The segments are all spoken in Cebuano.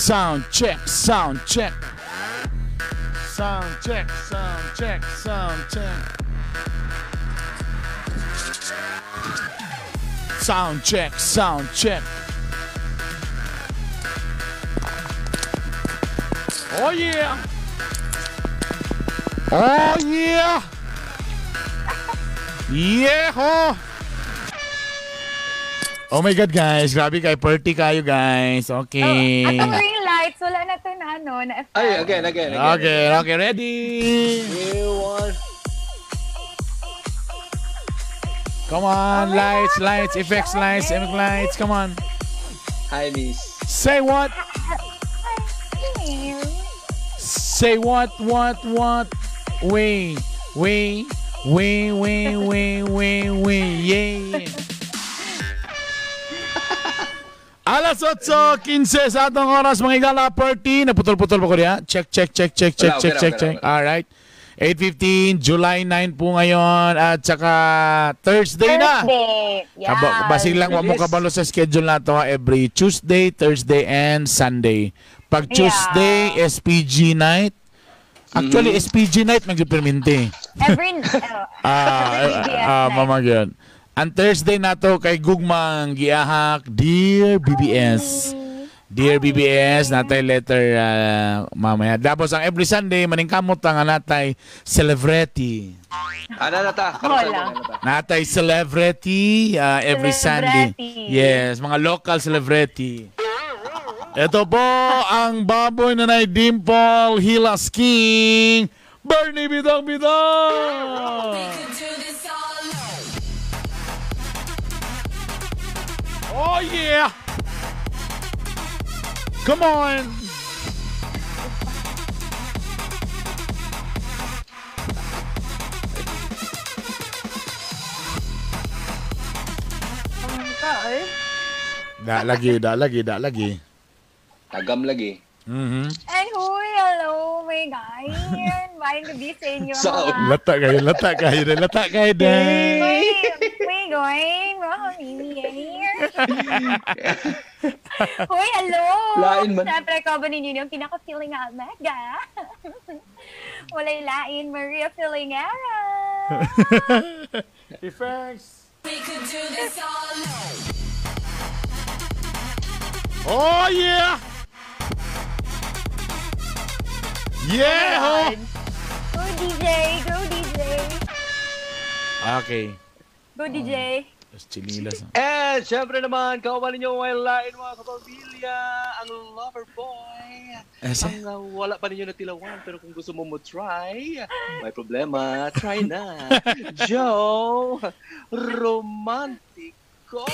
Sound check, sound check. Sound check, sound check, sound check. Sound check, sound check. Oh yeah. Oh yeah. Yeah ho. Oh my God, guys. Grabe kay party kayo, guys. Okay. Oh, atong ring lights, wala na to na ano, na effect. Ay, again, again, again. Okay, ready. 3, 1. Come on, Oh my lights, God, lights, so effects, lights, shiny. effects, lights. Come on. Hi, miss. Say what? Hi. Say what, what, what? We, we, we, we, we, we, we, yeah. Alas 8:15 sa atong oras, mga igala, party. Naputol-putol pa ko diya. Check, check, check, check, check, Wala, okay check, lang, check, okay check. lang. Alright. 8:15, July 9 po ngayon. At saka Thursday na. Thursday. Yes. Basig lang wa mo Bilis. kabalo sa schedule na to ha, every Tuesday, Thursday, and Sunday. Pag Tuesday, SPG night. Actually, SPG night magyud perminti. Every, oh, every BBS night. Mama gyud. Ang Thursday na to kay Gugmang Giahak, Dear BBS. Dear BBS, natay letter mamaya. Tapos ang every Sunday, maningkamot ang natay celebrity. Ana na ta. Wala. Natay celebrity every Sunday. Celebrity. Yes, mga local celebrity. Ito po ang baboy na nay Dimple Hilas King, Bernie Bidang Bidang! Oh yeah! Come on! Ka, eh. Da lagi, da lagi, da lagi. Tagam lagi. Mhm. And huy, hello, my God. Maayong gabi sa inyo. Sound. ha? Lata kayo, lata kayo, lata kayo din. Uy, uy, goin. Mga kamimi. Huy, hello. Lain man. Siyempre, ikaw ba ninyo yung pinaka-feeling nga mega? Walay lain, Maria Filingera. Effects. Oh yeah! Yeah! Ho! Go DJ, go DJ. Okay. Go DJ. Los chinilas. And syempre naman, kawalan ninyo may lain mga kapamilya, ang lover boy. Ese? Ang wala pa ninyo natilawan, pero kung gusto mo mo try, may problema, try na. Joe, romantico.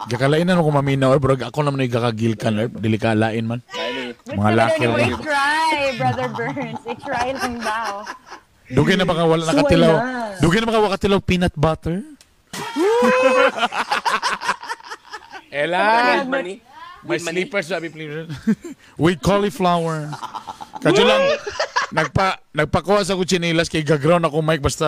Gakalainan ko maminaw, bro. Ako naman yung gakagilkan, Dili ka alain man. Gusto Mga mo laki na rin. i-try, Brother Burns. I-try lang daw. Dugay na baka wala Suway nakatilaw. na. Dugay na baka wala katilaw peanut butter. Ela! With money? My With money? slippers, sabi please. With cauliflower. Kadyo lang, nagpakuha sa ko chinilas kay gaground ako mic basta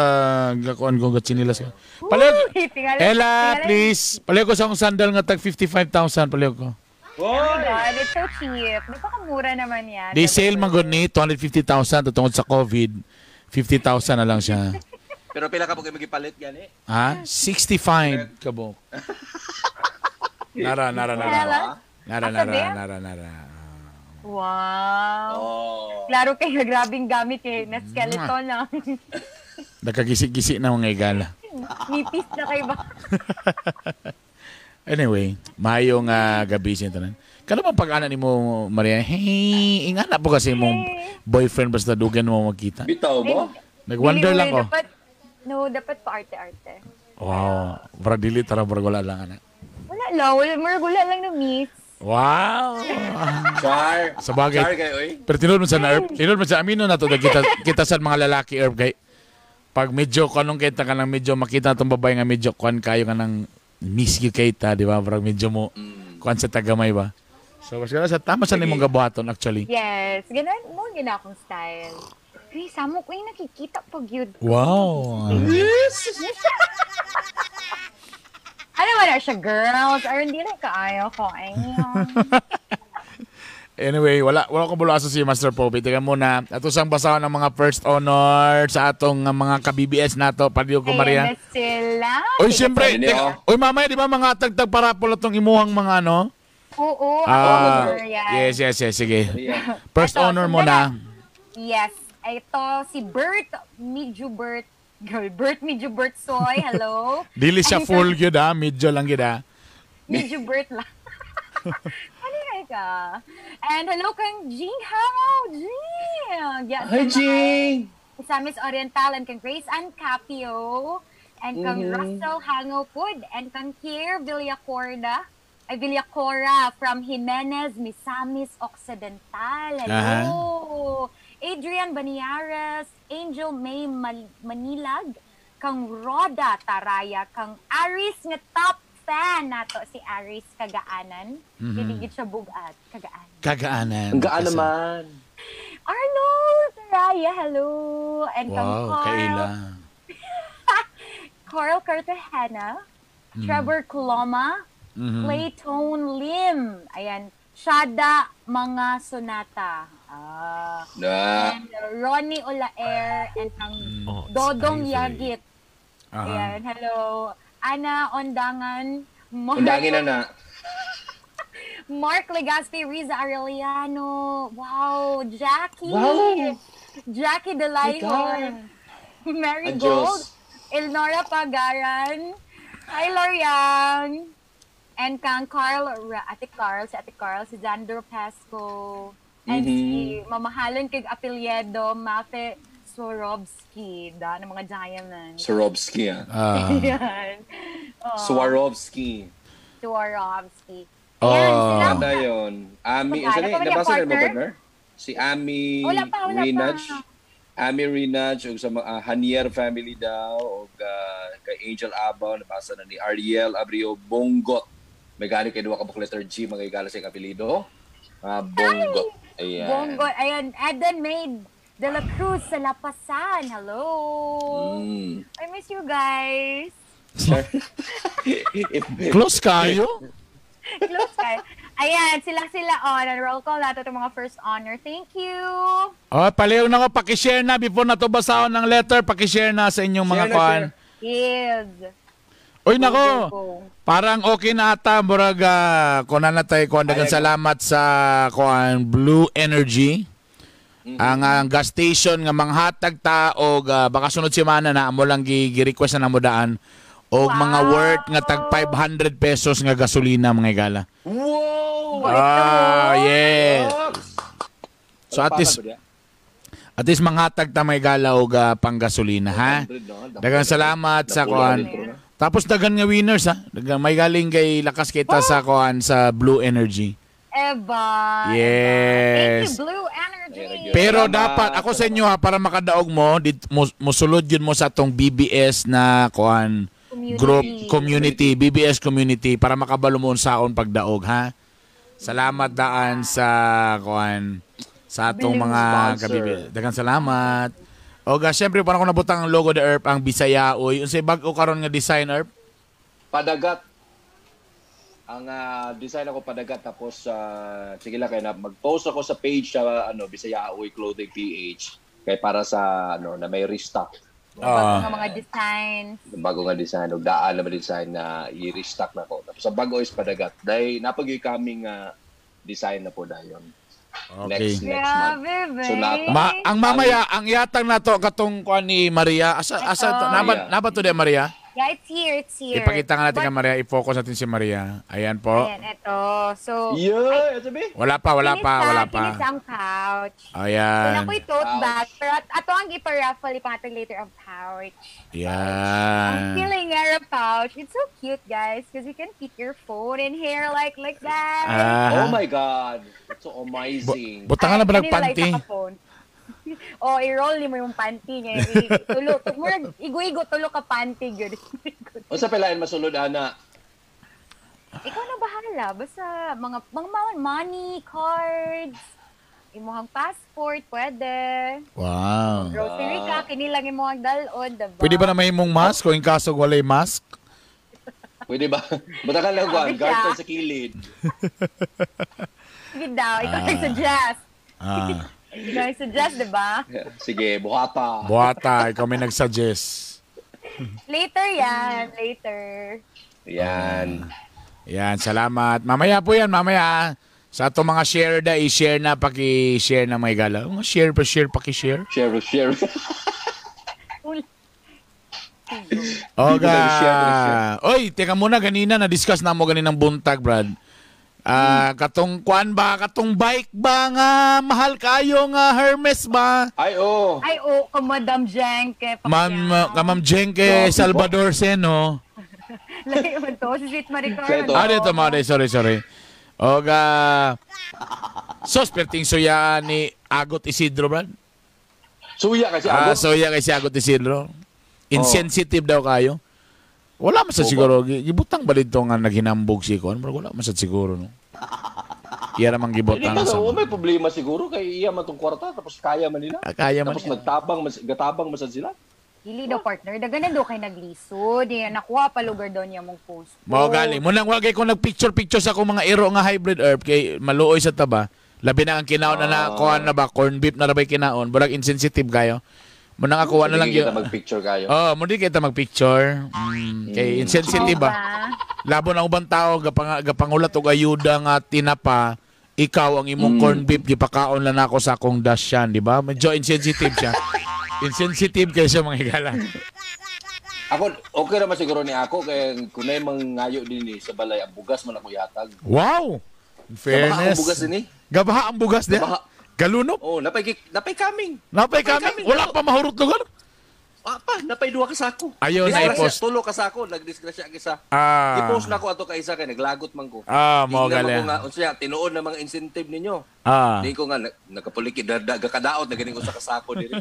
gakuan ko chinilas ko. Palayog, Uy, tingali- Ella, tingali- please. Palayog ko sa akong sandal nga tag 55,000 palayog ko. Oh my God, it's so cheap. Napakamura naman yan. Di sale man gud ni 250,000 tungod sa COVID. 50,000 na lang siya. Pero pila ka po kayo magipalit gani? Ha? 65 kabok. Nara, nara, nara. Ella? Nara, Asa nara, ba? nara, nara. Wow. Oh. Klaro kayo, grabing gamit eh. Na skeleton lang. Nagkagisi-gisi na mga igala. Nipis na kayo ba? Anyway, maayong gabi sa tanan. Kano bang pag-ana nimo Maria? Hey, ingana po kasi mong boyfriend basta dugan mo magkita. Bitaw mo? Nag-wonder Dili, lang ko. Dapat, no, dapat pa arte-arte. Wow, bra dili tara bra wala lang ana. Wala lang. Wala, murag wala lang na miss. Wow. Char. Sa bagay. Char kayo, oy. Pero tinod man sa na Herb, tinod man sa amino na to kita kita sa mga lalaki Herb kay pag medyo kanong kita ka nang medyo makita tong babae nga medyo kuan kayo ka nang miss you kay ta, di ba? Parang medyo mo kuan sa tagamay ba. So basta sa tama sa nimong gabuhaton actually. Yes. Ganun mo, gina akong style. Uy, samok ko yung nakikita pag yun. Wow. Ano ba na siya, girls? Aron di na kaayo ko. Ayun. Anyway, wala wala ko bulo asa si Master Pope. Teka muna. Ato sang basahon ng mga first honor sa atong mga ka-BBS nato. Padiyo ko, Maria. Ayan na sila. Oy, siyempre. Sabi niya, Teka, oh. oy, mamaya, di ba mga tagtag para pula tong imuhang mga ano? Oo, Ah, honor yan. yes. Sige. Maria. First Ito, honor muna. Yes. Ito, si Bert Midjubert. Girl, Bert Midjubert Soy. Hello. Dili siya Ay, full gyud ha, medyo lang gyud ha. Midjubert lang. Ano nga ka? And hello kang Jing Hao. Jing! Yes, Hi, Jing! Misamis Oriental and kang Grace Ann Capio and kang Russell Hangopud and kang Kier Villacorda ay Villacora from Jimenez, Misamis Occidental. Hello. Adrian Baniares, Angel May Manilag, kang Roda Taraya, kang Aris nga top fan nato si Aris Kagaanan. Mm-hmm. Siya bugat, Kagaan. Kagaanan. Ang gaan naman. Arnold Taraya, hello. And kang Wow, Carl, kaila. Carl Cartagena, Trevor Coloma, Clayton Lim. Ayan, Shada Mga Sonata. Ah. Na. And Ronnie Olaer and ang Oh, it's Dodong Ivory. Yagit. Aha. Ayan, hello. Ana Ondangan. Mark, Undangin na na. Mark Legaspi, Riza Arellano. Wow, Jackie. Wow. Jackie Delayhon. Mary Ang Gold. Diyos. Elnora Pagaran. Hi, Lorian. And kang Carl, Ate Carl, si Ate Carl, si Zandro Pesco. And si Mamahalon kag apelyido, Mafe Swarovski, da, ng mga diamonds. Swarovski, ah. Ah. Yan. Oh, Swarovski. Swarovski. Oh. Yan, sila. Ganda yun. Ami, Wala isa pa na, ba niya nabasa na mo, partner? partner? Si Ami Wala pa, wala pa. Rinaj. Ami Rinaj, ug sa mga Hanier family daw, ug kay Angel Abaw, nabasa na ni Ariel Abrio Bonggot. May gani kay duha ka book letter G, mga igala sa iyang apelyido. Bonggot. Ayan. Bongo. Ayan, Eden Maid de la Cruz sa Lapasan. Hello. I miss you guys. Close kayo? Close kayo. Ayan, sila-sila on. And roll call nato itong mga first honor. Thank you. Oh, paliw na ko, pakishare na before na to basahon ng letter, pakishare na sa inyong mga Share na, kuan. share. Yes. Uy, nako. Go, go, go. Parang okay na ata murag kunan na tayo kuan, daghang Ay, salamat sa kuan Blue Energy. Ang gas station nga manghatag ta og baka sunod semana na amo lang gi-request na namo daan og mga Wow. worth nga tag 500 pesos nga gasolina, mga igala. Wow! Ah, yes. So at least Palakpakan ba niya? at least manghatag ta mga igala og panggasolina, ha. 100, no? Daghang salamat sa Napulo kuan. na litro na. Tapos daghan nga winners ha. Daghang may galing kay lakas kita sa kuan sa Blue Energy. Eba. Yes. Eba. Thank you, Blue Energy. Ayan, Pero Salamat. dapat ako sa inyo ha, para makadaog mo, dit, musulod yun mo sa atong BBS na kuan Community. group community, BBS community para makabalo mo unsaon pagdaog ha. Salamat daan sa kuan sa atong Blue. mga Sponsor. ka-BBS. Daghang salamat. O ga, syempre para ko nabutang ang logo the Earth ang Bisaya oy. Unsay bag-o karon nga design, Earth? Padagat. Ang design ako padagat, tapos sige lang kay na mag-post ako sa page sa ano Bisaya Aoy Clothing PH kay para sa ano na may restock. Bago nga mga designs. Bago nga design og daan na design na i-restock na ko. Tapos ang bago is padagat. Dahil napagyoy kaming design na po dayon. Okay. Next next month. Grabe, babe. Sunata. Ang mamaya ang yatang nato katong kuan ni Maria. Asa asa Ito. naba Maria. naba to de Maria? Yeah, it's here, it's here. Ipakita nga natin But, kay Maria, i-focus natin si Maria. Ayan po. Ayan, ito. So, Yeah, ito be. Wala pa, wala pa, wala pa. Kinis ang pouch. Ayan. Wala ko'y tote bag, pero ato ang ipa-raffle, ipangatag later ang pouch. Ang Ayan. feeling era pouch. It's so cute, guys, because you can fit your phone in here like that. Ah. Oh my God. It's so amazing. Butangan na ba Ay, kanina lang nagpanty? isa ka phone. O, i-roll ni mo yung panty niya. Tulo, murag, igo-igo, tulo ka panty. Gyud. Unsa pelain masulod ana? Ikaw na bahala. Basta mga money, cards, imuhang passport, pwede. Wow. Grocery ka, kini lang imuhang dalon, diba? Pwede ba na may imong mask kung in kaso walay mask? Pwede ba? Butakan lang kuan, Sabi siya. garter sa kilid. Sige daw, ikaw nag-suggest. Ah, Ikaw nag-suggest, di ba? Sige, buhata. buhata, ikaw may nag-suggest. Later yan, later. Yan. Yan, salamat. Mamaya po yan, mamaya. Sa atong mga share na, i-share na, paki-share na may gala. Mga share pa, share, paki-share. Share, share. Ul- Oga. Share, share. Oy, teka muna, ganina, na-discuss na mo ganinang buntag, Brad. Ah, katong kuan ba, katong bike ba nga mahal kayo nga Hermes ba? Ay, oh. Ay, oo, ka Madam Jenke. Ma'am, ka Ma'am Jenke Grabe po. Salvador Seno. Lagi mo to, si Sweet Maricar. Ito. Ah, dito mo, sorry, sorry. Oga. Sos, perting suya ni Agot Isidro, Brad. Suya kasi Ah, ako. suya kay si Agot Isidro. Insensitive daw kayo. Wala man sa Oo. siguro. Gibutang ba dito nga naghinambog si Kon? Pero wala man sa siguro, no? Iya ramang Hindi gibutang ba sa... oh, may problema siguro kay iya man tong kwarta tapos kaya man nila. Ah, kaya man Tapos niya. nagtabang mas gatabang man sad sila. Hili daw, partner. Daganan daw kay naglisod. Di na nakuha pa lugar daw niya mong post. Mao gali. Munang wag kay kung nagpicture-picture sa akong mga iro nga hybrid herb kay maluoy sa taba. Labi na ang kinaon na na kuan na ba corn beef na rabay kinaon. Burag insensitive kayo. Munang ako ano lang Sige, yun. kita magpicture kayo. Oh, mo di kita magpicture. Kay insensitive ba. Labo na ubang tao gapangulat og ayuda nga tinapa. Ikaw ang imong corn beef gipakaon lang nako sa akong dasyan, di ba? Medyo insensitive siya. Insensitive kay siya mga higala. Ako okay ra man siguro ni ako kay kunay mangayo din ni sa balay ang bugas man ako yatag. Wow. In Gabaha fairness. ang bugas din eh. Gabaha ang bugas diha. Gabaha. Galunop. Oh, napay coming. Napay kami. Wala pa mahurot lugar. Ah, pa, napay duha ka sako. Ayaw na Disgrasya, i-post. Tulo ka sako, nagdisgrasya ang isa. Ah. I-post na ko ato ka isa kay naglagot man ko. Ah, mao Tingnan gali. man ko nga unsa tinuod na mga incentive ninyo. Ah. Di ko nga nagkapulikid gakadaot na ganing usa ka sako diri.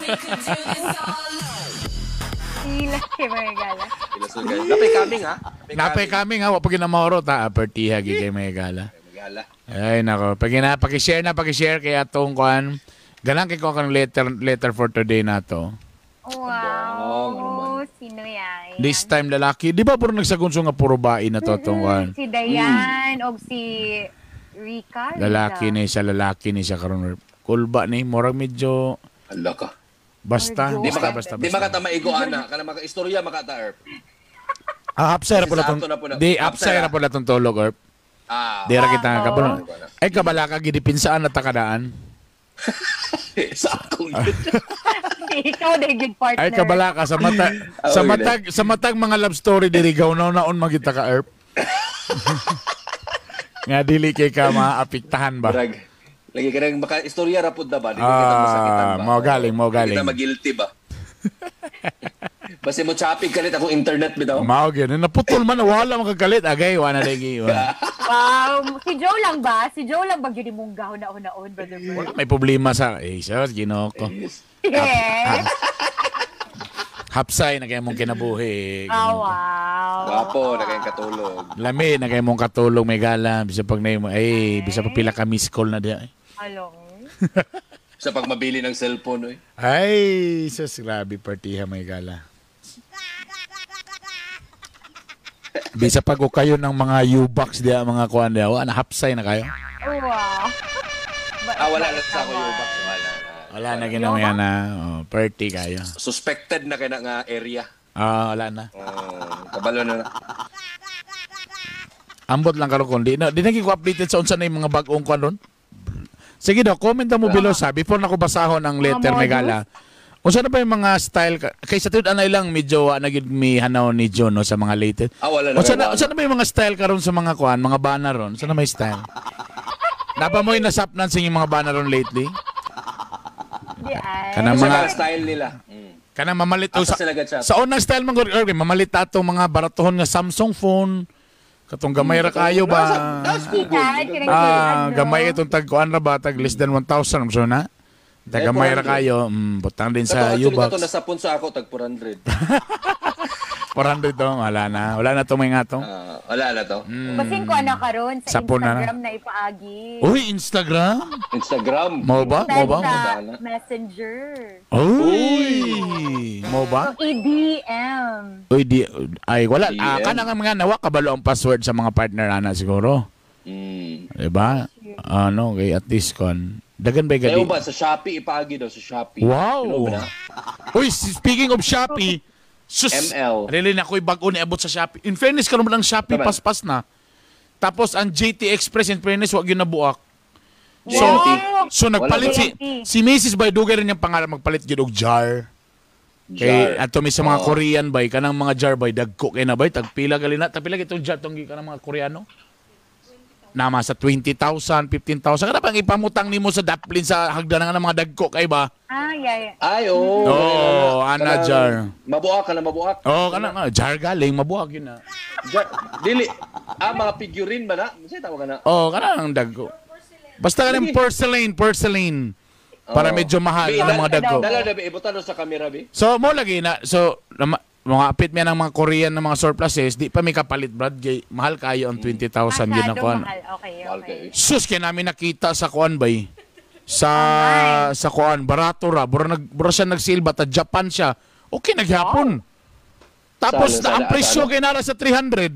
Hila kay mga gala. Ila sila kayo. Napay coming ha. Napay kami nga wa pa ginamahurot ha. Pertiha gi kay mga higala. Magala. Ay nako, pag na paki-share na paki-share kay atong kuan. Ganang kay ko kang letter for today na to. Wow. Ano man. Sino yan? This time lalaki, di ba puro nagsagunso nga puro bae na to atong kuan. Si Dayan o si Rica. Rica. Lalaki ni siya, lalaki ni siya karon. Kulba ni murag medyo Ala ka. basta, Medyo. Di basta, maka, basta, di basta. makata maigo ana kana maka istorya makata erp. Ah, hapsay ra pula Sa tong ato na po na- di hapsay hapsay ra ra. pula tong tulog erp. Ah. Di ra kita nga kabalo. Ah. Ay kabala ka gidipinsaan na takadaan. Sa akong yun. Ikaw, the good partner. Ay kabala ka sa mata sa Oh, matag sa matag mga love story diri gaw naon magita ka erp. Nga dili kay ka maapektahan ba. Murag lagi ka nang maka istorya ra pud na ba? Di ka kita Ah, masakitan ba? mao galing, mao Di galing. kita magilty ba? Basta mo chopping kalit akong internet bitaw. Mao gyud naputol man wala makagalit agay wala lagi. Wala. Wow. Si Joe lang ba? Si Joe lang ba yun mong gahon na una-on, Brother Bert? Wala may problema sa eh sus Ginoo ko. Yes. Yes. Hapsay na kay mong kinabuhi. Oh, Ginoo ko. wow. Gwapo na kayong katulog. Lami na kay mong katulog may gala bisa pag na ay bisa pa pila ka miss call na diha. Along. Sa pagmabili ng cellphone oy. Ay, sus grabe partiha may gala. Bisa pag o kayo ng mga U-box diha mga kuan diha, wa na hapsay na kayo. Wow. Ah, wala na sa ako yung box. Wala na. Wala na ginawa na. Oh, party kayo. Suspected na kay na nga area. Ah, wala na. Oh, kabalo na na. Ambot lang karon kon di na di na ko updated sa unsa na yung mga bag-ong kuan ron. Sige daw, comment na mo below sa before na ko basahon ang letter Mga may gala. Unsa na ba yung mga style kay sa tuod anay lang medyo wa na gyud mi hanaw ni John no, sa mga latest. Ah, wala na. Unsa na unsa na ba yung mga style karon sa mga kuan, mga banner ron? Unsa na may style? Napa mo yung nasapnan sa inyong mga banner ron lately? Di ay. Kanang Mga mga style nila. Mm. kanang mamalit o Asa sa, sila gatsa? sa unang style man gud okay, mamalit ato mga baratohon nga Samsung phone katong gamay ra kayo ba? Nasa Google. Ay, kinang- Ah, Ano? gamay itong tag kuan ra ba tag less than 1,000 so na. Tag gamay ra kayo, butang din Kato, sa actually, U-box. kato nasapon sa ako, tag 400. 400 to. Wala na. Wala na to may nga to. Wala na to. Basin ko na karon sa Sapo na. Instagram na ipaagi. Uy, Instagram? Instagram. Mo ba? Mo ba? Sa Messenger. Uy! Mo ba? So, EDM. Uy, di, ay, wala. DM. Kanang mga nawa, kabalo ang password sa mga partner ana siguro. Diba? Ano, okay, at least kon. Dagan ba Kayo gadi? ba sa Shopee ipaagi daw sa Shopee? Wow! Sino ba na? Uy, speaking of Shopee, sus, ML. Really na ako'y bago ni abot sa Shopee. In fairness, karon lang Shopee, Tama. paspas na. Tapos ang JT Express, in fairness, wag yun nabuak. So, JT. so nagpalit Wala si ba? si Mrs. Bay dugay rin yung pangalan magpalit gyud og jar. Kay Jar. ato mi sa mga Oo. Korean bay kanang mga jar bay dagko kay na bay tagpila gali na tagpila itong jar tong gikan ng mga Koreano. Nama sa 20,000, 15,000 kada pang ipamutang nimo sa daplin sa hagdanan nga ng mga dagko kay ba? Ah, yeah, yeah. Ay, oo. Oo, ana, Kanang jar. Mabuak ka na mabuak. Oh, kana nga jar galing mabuhag yun na. Jar. Dili. Ah, mga figurine ba na? Masaya tawag ka na. Oh, kana ang dagko. Basta kanang porcelain, porcelain. Para Oo. medyo mahal Bi, ang mga dagko. Dala na, bi, ibutan sa camera, bi. So mo lagi na so mga apit mi ng mga Korean na mga surpluses, di pa mi kapalit brad kay mahal kayo ang 20,000 yun Masyado ang kuan. mahal. Okay, Mahal okay. kayo. Sus kay namin nakita sa kuan bay. Sa sa kuan barato ra, bura nag bura siya nag-sale ba ta Japan siya. Okay naghapon. Tapos Salo, na ang salo, presyo salo. kay nara sa 300.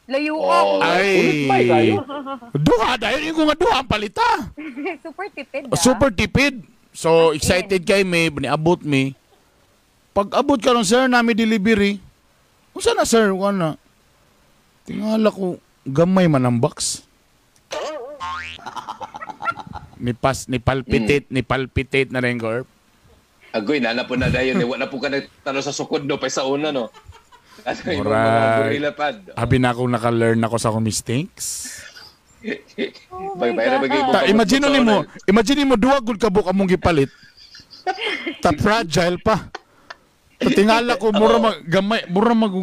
Layo Oh. ako. Ay. Ulit pa, eh, kayo. Duha dahil yung nga duha ang palita. Super tipid, ah. Super tipid. So excited kay me, niabot mi. Pag abot ka lang sir, nami delivery. Unsa na sir, wala. Tingala ko gamay man ang box. Ni pas ni palpitate, ni palpitate na rin ko. Erp. Agoy, nana po na dayon. Eh, wala po ka nagtalo sa sukod, no? Pa sa una, no? Ano yung mga Alright. gorilla pad? Abi na akong naka-learn ako sa akong mistakes. Oh my Bay, bay, God. bay, Ta, imagine nimo, imagine nimo duha gud ka buok among gipalit. Ta fragile pa. Ta tingala ko mura mag gamay, mura mag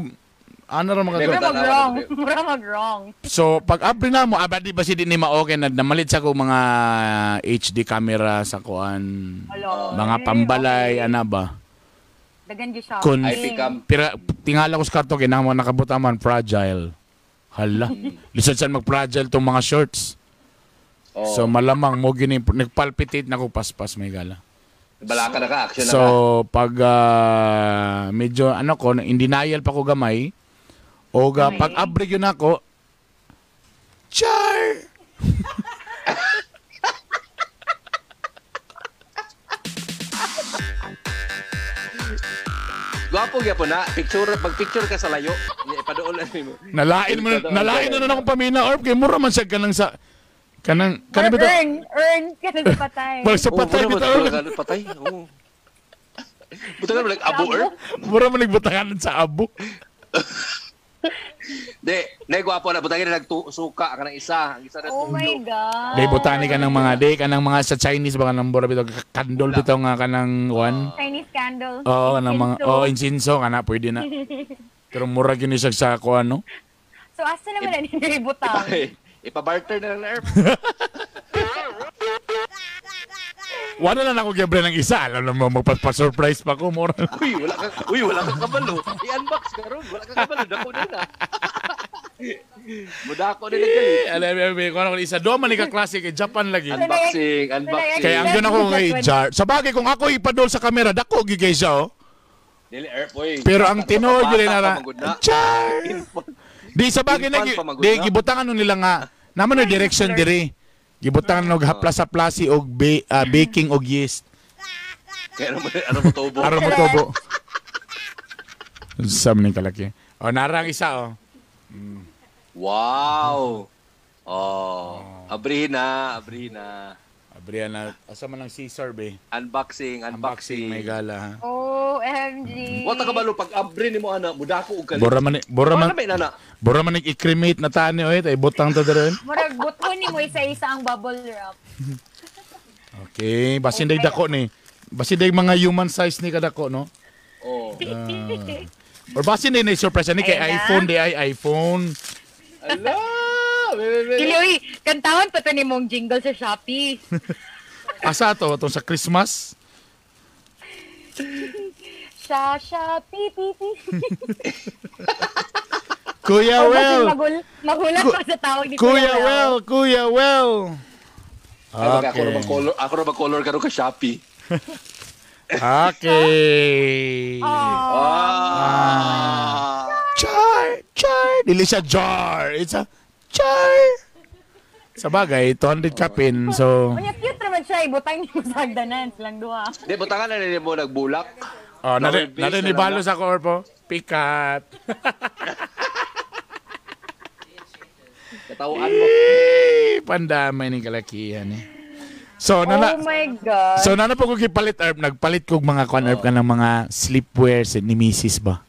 ana ra Mura mga mag-wrong. Mura mag-wrong. So pag abri na mo, aba di ba si di ni ma-okay na namalit sa ko mga HD camera sa kuan, Alo. mga pambalay ana ba. Dagan di shopping. Kun- IP cam. Pero tingala ko sa karto kay namo nakabuta man fragile. Hala. Lisod san mag-fragile tong mga shorts. Oh. So malamang mo gini nagpalpitate na ko paspas may gala. Balaka na ka, action na So ka. pag medyo ano ko in denial pa ko gamay o ga, Okay. pag abri yun ako char. Gwapo gyapon na. Picture, pag-picture ka sa layo, ipadool na nimo. Nalain mo nalain na na akong pamina orb kay mura man siya kanang sa kanang kanang Or bitaw earn. Earn ka na sa patay. Bag sa patay Oh, bitaw. mura man, patay. Oo. Buta ka like abo er. Mura man nagbutangan sa abo. Di, nay gwapo na butangin na nagsuka ka ng isa, ang isa na Oh my God. Day botani ka ng mga day kanang mga sa Chinese ba kanang mura bitaw kandol bitaw nga kanang one. Chinese candle. Oo, kanang mga Insinso. oh insinso kana pwede na. Pero mura gyud ni siya sa kuan no. So, asa naman na ninyo ibutang? Ipa-barter na lang na erp. Wala na lang ako gibre ng isa. Alam mo, magpa-surprise pa ko. Mura. Uy, wala ka, uy, wala ka kabalo. I-unbox ka ron, wala ka kabalo, dako na na. Mudako na lang kayo. Alam mo, kung ano isa. Doon man ka klase kay Japan lagi. Unboxing, unboxing. Kaya ang yun ako kay Jar. Sa bagay, kung ako ipadol sa kamera, dako gyud kay siya, oh. Dili erp, uy. Pero ang tinuod yun Bata na, pa, magud na. Char! Di sa bagay na, Infant pa, magud di na. gibutangan nun nila nga, naman no direction diri. Gibutangan og haplas-haplasi og baking og yeast. Kaya ano mo, ano mo tubo? Aron mo tubo. Sa man kalaki. O narang isa oh. Wow. Oh, abrihin na, abrihin na. Abrihan na asa man ang Caesar be. Unboxing, Unboxing unboxing. may gala ha. OMG. Wa ta kabalo pag abri nimo ana, mudako og kalit. Bora man bora man Wala may nana. bora man i-cremate na tani oy, tay butang ta dere. Murag buto ni mo isa-isa ang bubble wrap. Okay, basin day dako ni. Basin day mga human size ni kadako no. Oh. Or basin day na surprise ni kay Ayan na. iPhone di ay iPhone. Ala! Be, be, be. Dili, uy, kantawan pa to ni mong jingle sa Shopee. Asa to atong sa Christmas? Sha, sha, pi, pi, pi. Kuya Or Well. basin magulat pa sa tawag ni Kuya Well, Kuya Well. Ay, baka ako Okay. ra bang color, ako ra bang color karon ka Shopee. Okay. Ah. Char, char. Dili siya jar. It's a char. Sa bagay, 200 kapin. So, Unya, cute naman siya. Ibutang niyo sa hagdanan. Silang duha. Di butangan na nila mo nagbulak. Oh, Flower base nari na ni lang Balos ako, Orpo. Pikat. Katawaan mo. Eh, pandamay ni kalakihan eh. So, nana, Oh my God. so nana po ko gipalit, Erp, nagpalit kog mga kwan, Erp, ka ng mga sleepwear ni Mrs. ba.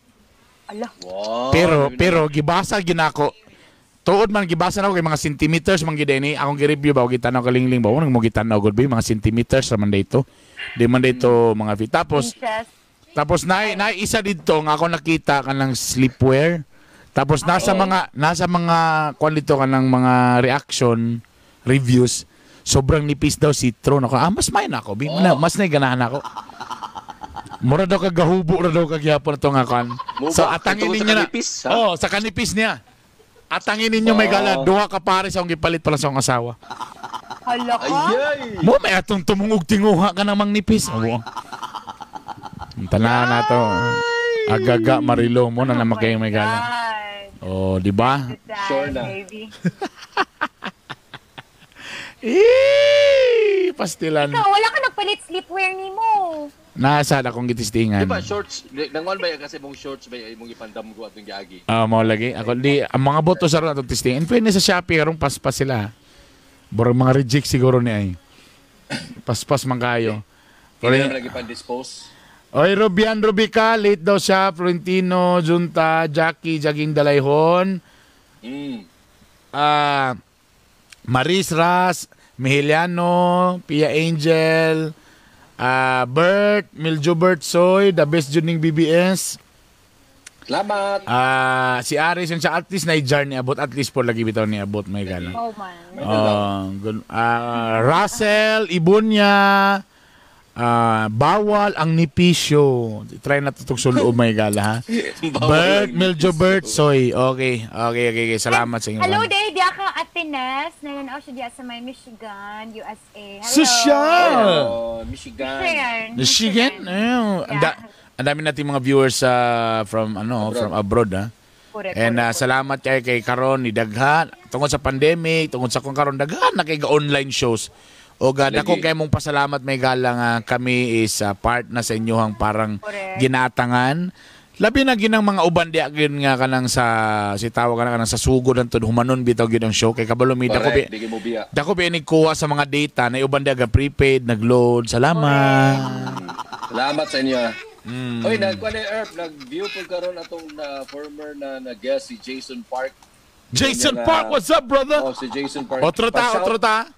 Ala. Wow. Pero pero gibasa ginako. Tuod man gibasa na ko kay mga centimeters man gid ni akong gi-review ba og gitanaw kalingling ba mo gitanaw gud ba mga centimeters ra man dito. Di man dito mga feet. Tapos Inches. tapos na isa didto nga ako nakita kanang sleepwear. Tapos nasa mga kwan dito kanang mga reaction reviews, sobrang nipis daw si Tron ako. Ah, mas may na ako. Bi, na, mas na ganahan ako. Mura daw kag gahubo ra daw kag gyapon to nga kwan. Mubo, So atangin tungod sa ninyo na. kanipis, ha? Oh, sa kanipis niya. Atangin ninyo may gala, duha ka pare sa akong gipalit pala sa akong asawa. Hala ka. Ayay. Mo may atong tumungog tinguha ka namang nipis. Oo. Ang Tanan na to. Agaga marilo mo na naman kayo may gala. God. Oh, di ba? Good time, Sure na. baby. Eh, pastilan. Ikaw, wala ka nagpalit sleepwear ni mo. Nasa na akong gitistingan. Di ba shorts, nangon ba yan kasi mong shorts ba imong ipandam ko atong giagi? Ah, mao lagi. Ako di ang mga boto sa ron atong testing. In fairness sa Shopee karong paspas sila. Borang mga reject siguro ni ay. Paspas man kayo. Hindi naman lagi pan-dispose. Oy, Rubian Rubica, late daw siya. Florentino, Junta, Jackie, Jaging Dalayhon. Ah, Maris Ras, Mihiliano, Pia Angel, Bert, Miljo Bert Soy, the best jud ning BBS. Salamat. Ah, si Aris yun siya at least na jar ni abot, at least po lagi bitaw ni abot may gala. Oh man. Oh, Russell, Ibunya, bawal ang nipisyo. Try na tutog sa loob may gala ha. Bert, Miljo Bert Soy. Okay. Salamat sa inyo. Hello, day. Diya ka, Atenes. Nananaw siya diya sa may Michigan, USA. Hello. Social! Oh, Michigan. Michigan. Michigan? Ayun. Ang dami nating mga viewers from ano, Abroad. from abroad ha. Correct, And correct, salamat kay karon ni daghan tungod sa pandemic, tungod sa kung karon daghan na kay ga online shows. O ga dako Lagi. kay mong pasalamat may gala nga kami is part na sa inyohang parang Correct. ginatangan. Labi na ginang mga uban di gyud nga kanang sa si tawag ka na kanang sa sugod antud humanon bitaw gyud ang show kay kabalo mi dako bi Correct, di mo biya. dako bi ni kuha sa mga data na uban di aga prepaid nagload. Salamat. Salamat sa inyo. Oy, nagkuha ni Erp, nag-view po karon atong na former na guest si Jason Park. Jason Kanya nga- Park, what's up, brother? Oh, si Jason Park. Otro ta, otro ta.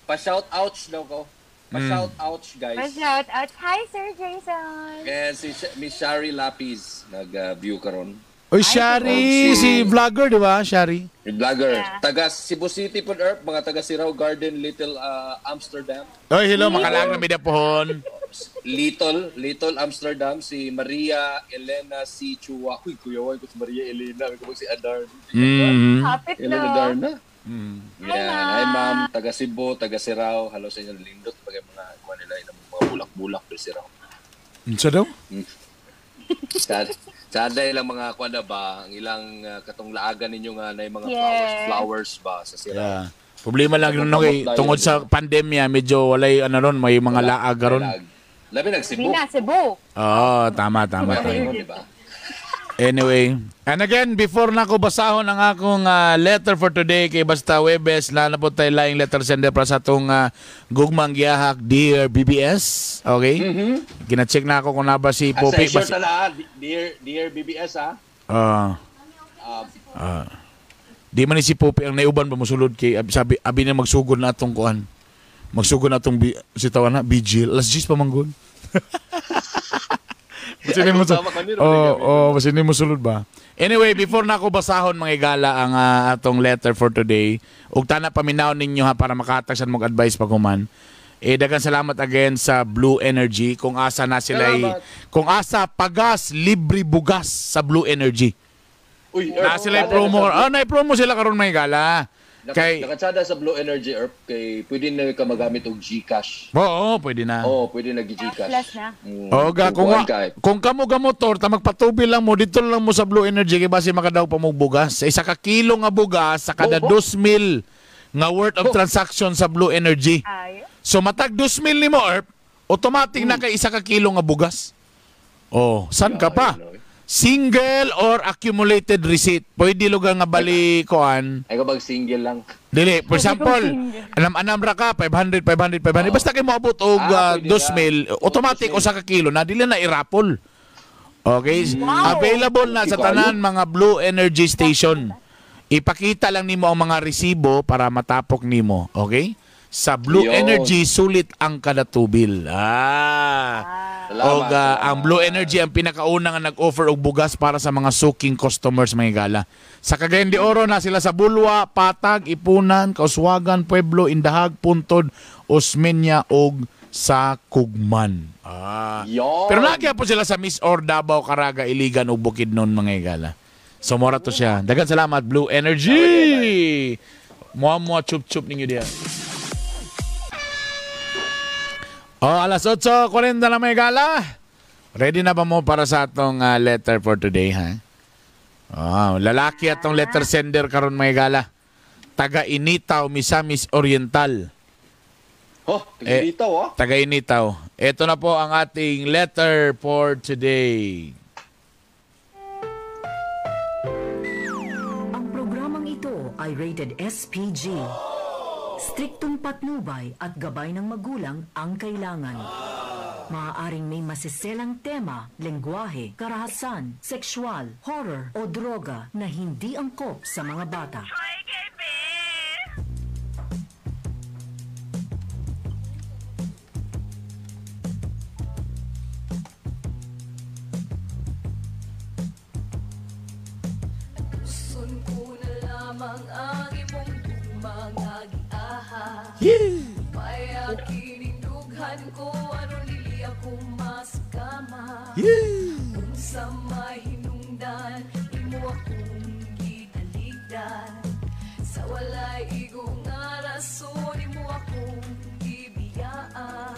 Pa-shout outs daw ko. Pa-shout outs, guys. Pa-shout out. Hi, Sir Jason. And si Miss Shari Lapis nag-view karon. Uy, Shari, si vlogger, di ba? Shari. Yung vlogger. Yeah. Taga Cebu City po, Erp. Mga taga Sirao Garden, Little Amsterdam. Uy, hello, makalag na media pohon. Little Amsterdam, si Maria Elena C. Chua. Uy, kuyawan ko si Maria Elena. May kumag si Adarna. Kapit Elena no. Adarna. Hi, Yan. ma'am. Hi, ma'am. Taga Cebu, taga Sirao. Hello sa inyo. Lindot. Pag mga kuha nila, ilang mga bulak-bulak pero Sirao. Unsa daw? Sada ilang mga kuha na ba? Ang ilang katong laagan ninyo nga na yung mga Yes. flowers, flowers ba sa Sirao? Yeah. Problema lang yun, no, kay, tungod sa pandemya, medyo walay ano ron, may mga laag ron. Laag. Labi nag Cebu. Bina, Cebu. Oo, tama, tama, tama. Di ba? Anyway, and again, before na ko basahon ang akong letter for today kay basta Webes, na po tayo laing letter sender para sa atong gugmang giyahak, Dear BBS. Okay? Gina-check na ako kung naba si Asa, Popi. short na lang, ah. Dear BBS, ah. Di man ni si Popi ang naiuban ba musulod kay sabi abi na magsugod na atong kuan. Magsugod na atong si tawan na vigil. Alas 10 pa manggod. Basin ni mo Tama kami, Rodrigo. Oh, basin ni musulod ba? Anyway, before na ako basahon mga igala ang atong letter for today, ug tana paminaw ninyo ha para makatagsan mong advice pag human. Eh, daghang salamat again sa Blue Energy. Kung asa na sila, kung asa pagas libre bugas sa Blue Energy. Uy, na sila promo. Oh, na promo sila karon may gala. Kay nakatsada sa Blue Energy Earth kay pwede na ka magamit og GCash. Oo, pwede na. Oo, pwede na GCash. Na. Oga, kung kamo ga motor ta magpatubi lang mo dito lang mo sa Blue Energy kay basi makadaw pa mo bugas. Sa isa ka kilo nga bugas sa kada 2,000 nga worth of transaction sa Blue Energy. Ay. So matag 2,000 nimo Earth, automatic na kay isa ka kilo nga bugas. Oh, san ka pa? Single or accumulated receipt. Pwede lugar nga bali koan. Ay kapag single lang. Dili, for example, anam-anam ra ka 500 500 500. Basta kay moabot og 2,000, automatic usa ka kilo na dili na irapol. Okay? Wow. Available na sa tanan mga Blue Energy Station. Ipakita lang nimo ang mga resibo para matapok nimo, okay? Sa Blue Energy sulit ang kada tubil. Og ang Blue Energy ang pinakauna nga nag-offer og bugas para sa mga suking customers mga gala. Sa Cagayan de Oro na sila sa Bulwa, Patag, Ipunan, Kauswagan, Pueblo, Indahag, Puntod, Osmeña og sa Kugman. Pero nagya po sila sa Miss Or, Davao, Caraga, Iligan ug Bukidnon mga gala. So mora to siya. Daghang salamat Blue Energy. Mua-mua chup-chup ninyo diha. Oh, alas 8:40 na may gala. Ready na ba mo para sa atong letter for today, ha? Oh, lalaki atong letter sender karon may gala. Taga Initaw, Misamis Oriental. Oh, taga Initaw, ah. Taga Initaw. Ito na po ang ating letter for today. Ang programang ito ay rated SPG. Striktong patnubay at gabay ng magulang ang kailangan. Maaaring may masiselang tema, lengguwahe, karahasan, sexual, horror o droga na hindi angkop sa mga bata. Gusto ko na lamang ang imong Yeah. Payakinindughan ko aron dili ako maskama. Yeah. Kung sa mahinungdan imo akong gitaligdan. Sa walay igo nga rason imo akong gibiyaan.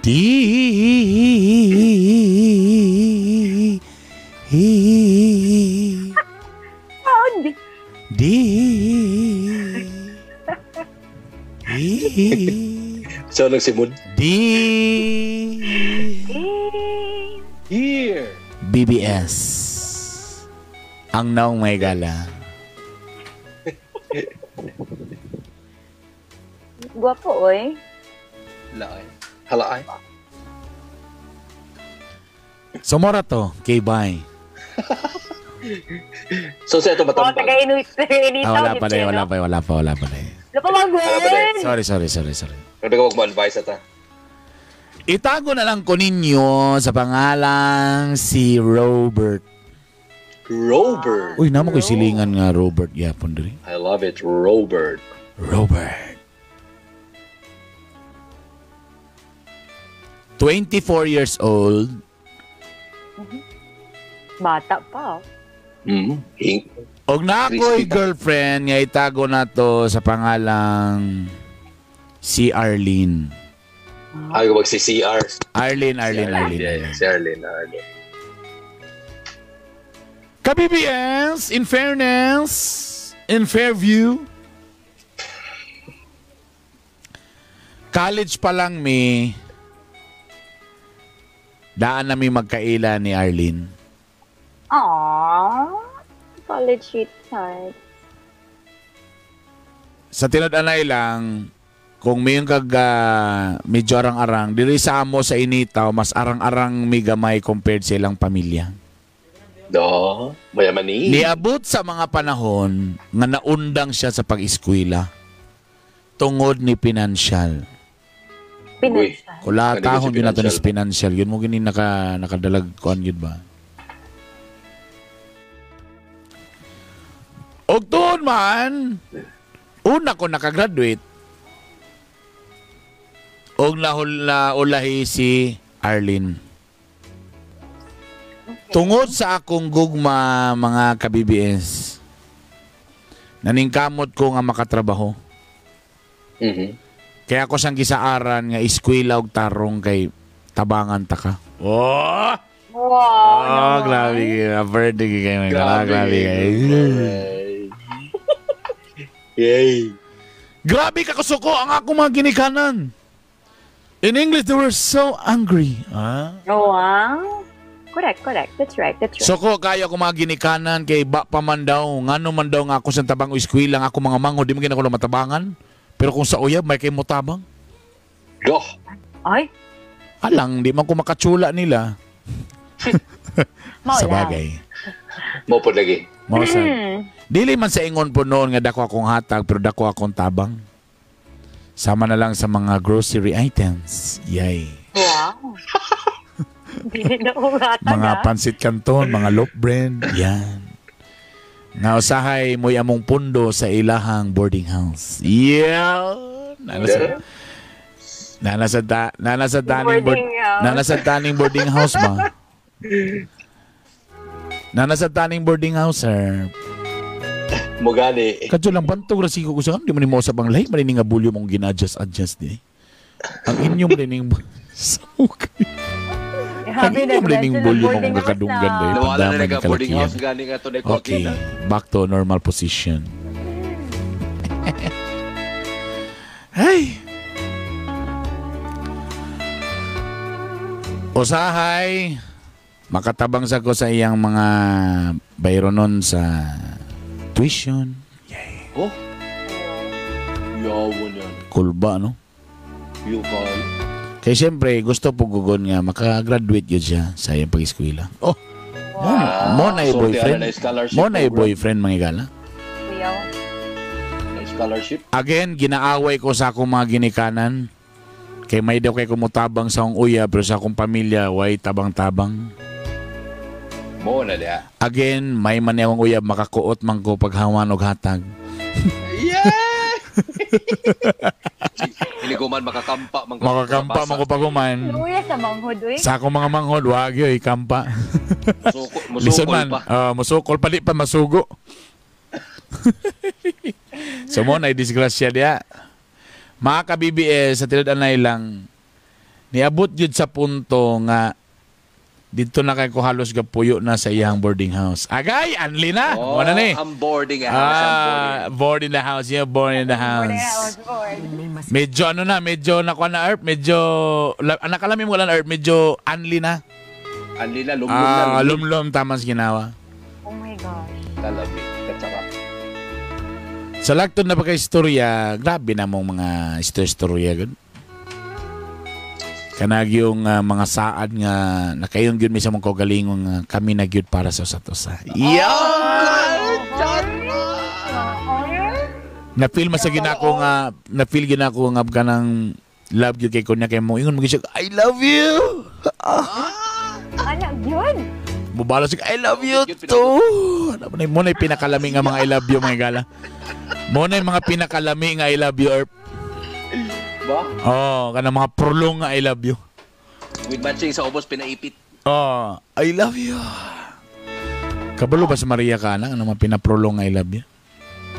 D E D E So nagsimod D here BBS ang naong may gala. Guwapo oy. Laay. Halaay. So mora to, kay bye. So sa ito matambag. Oh, taga-Initaw. Wala pa na, wala pa. Sorry. Grabe ka magmo-advise ata. Itago na lang ko ninyo sa pangalang si Robert. Robert. Uy, namo ko'y silingan nga Robert yapon diri. I love it, Robert. Robert. 24 years old. Bata pa. Og na ako'y girlfriend nga itago na to sa pangalang si Arlene. Ay, wag si CR. Arlene. Yeah, si Arlene. Ka-BBS, in fairness, in Fairview, college pa lang mi, daan nami magkaila ni Arlene. Aww, college sweetheart. Sa tinud-anay lang, kung may kag medyo arang-arang, diri sa amo sa Initaw, mas arang-arang mi gamay compared sa ilang pamilya. Do, mayaman ni. Niabot sa mga panahon nga naundang siya sa pag-eskwela tungod ni pinansyal. Pinansyal. Kulatahon yun nato ni Financial. financial. Yun mo gini nakadalag kuan yun ba? Og tuon man, una ko nakagraduate, og nahul na ulahi si Arlene. Tungod sa akong gugma mga ka-BBS, naningkamot ko nga makatrabaho. Mhm. Kaya ako siyang gisaaran nga eskwela og tarong kay tabangan ta ka. Oh! Wow. Oh, grabe kayo. Birthday kayo. Grabe, grabe kayo. Yay. Grabe ka kasuko ang akong mga ginikanan. In English, they were so angry. Ah? Oh, wow. Correct, correct. That's right, that's right. Suko kayo ako mga ginikanan kay ba pa man daw, ngano man daw nga ako sa tabang o eskwela nga ako mga mango, di mo ginako matabangan. Pero kung sa uyab, may kay mo tabang. Do. Ay, Alang, di man ko makatsula nila. mao Sa lang. bagay. Mo po lagi. Mao sa. Dili man sa ingon po noon nga dako akong hatag pero dako akong tabang. Sama na lang sa mga grocery items. Yay. Wow. Hindi na umatag, Mga ah. pansit canton, mga loaf bread. Yan. Nga usahay mo'y among pundo sa ilahang boarding house. Yeah. Nana sa taning board, Boarding house. nana sa taning boarding house ba? Nana sa taning boarding house, sir. Mo gani. Kadyo lang bantog ra sigo ko sa di man nimo usab ang lahi man ni nga bulyo mong gina-adjust adjust di. Ang inyong rining okay. Ang Grabe, inyong rining nag-mention ng bulyo mong boarding house kakadunggan na. day. Nawala na Pandaman nag ni boarding kalakihan. house gani nga to na Okay, back to normal position. Ay. Usahay, makatabang sa ko sa iyang mga bayronon sa tuition. Oh. Yawan yan. Kulba, no? Yukal. Kaya siyempre, gusto po gugon nga makagraduate yun siya sa iyang pag-eskwela. Oh, mo na So, boyfriend. na scholarship Mo na program. boyfriend, mga igala. Kuya. Na scholarship. Again, ginaaway ko sa akong mga ginikanan. Kay may daw kay kumutabang sa akong uya, pero sa akong pamilya, way tabang-tabang. Mo na diha. Again, may man akong uyab, makakuot man ko paghawan og hatag. Yeah! Hindi ko man makakampa. Man ko Makakampa man ko paguman. Luya sa manghod, uy. Sa akong mga manghod, wag yoy, kampa. Musuko, Listen musukol man, pa. Musukol pa di pa masugo. So mo na disgrasya diya. Mga ka-BBS, sa tilad anay lang, niabot yun sa punto nga dito na kay ko halos gapuyo na sa iyang boarding house. Agay, anli na. Oh, Mo na ni. ang boarding house. Ang boarding. Ah, board in the house. Yeah, born in the Boarding house, house. board. May mas Medyo ano na, medyo nakuha na Earth, medyo nakalami mo lang Earth, medyo anli na. Anli na, lumlum na. Ah, lumlum tama sa ginawa. Oh my gosh. Kalami. Katsarap. Sa lagtod na pagka-istorya, grabe na mong mga istorya gud. Kanag yung mga saad nga nakayon gyud mi sa mong kaugalingon nga kami na gyud para sa usat usa. Yeah! Na-feel man sa ginako nga na-feel ginako nga kanang love gyud kay kunya kay mo ingon mo gyud siya, I love you. Ano, yun? Mubalo siya, I love you too. Ano mo na yung pinakalami nga mga I love you mga gala. Mo na yung mga pinakalami nga I love you Erp. Ba? Oh, kanang mga prolong nga I love you. With matching sa ubos, pinaipit. Oh, I love you. Kabalo ba sa Maria ka na? Ano mga pinaprolong nga I love you?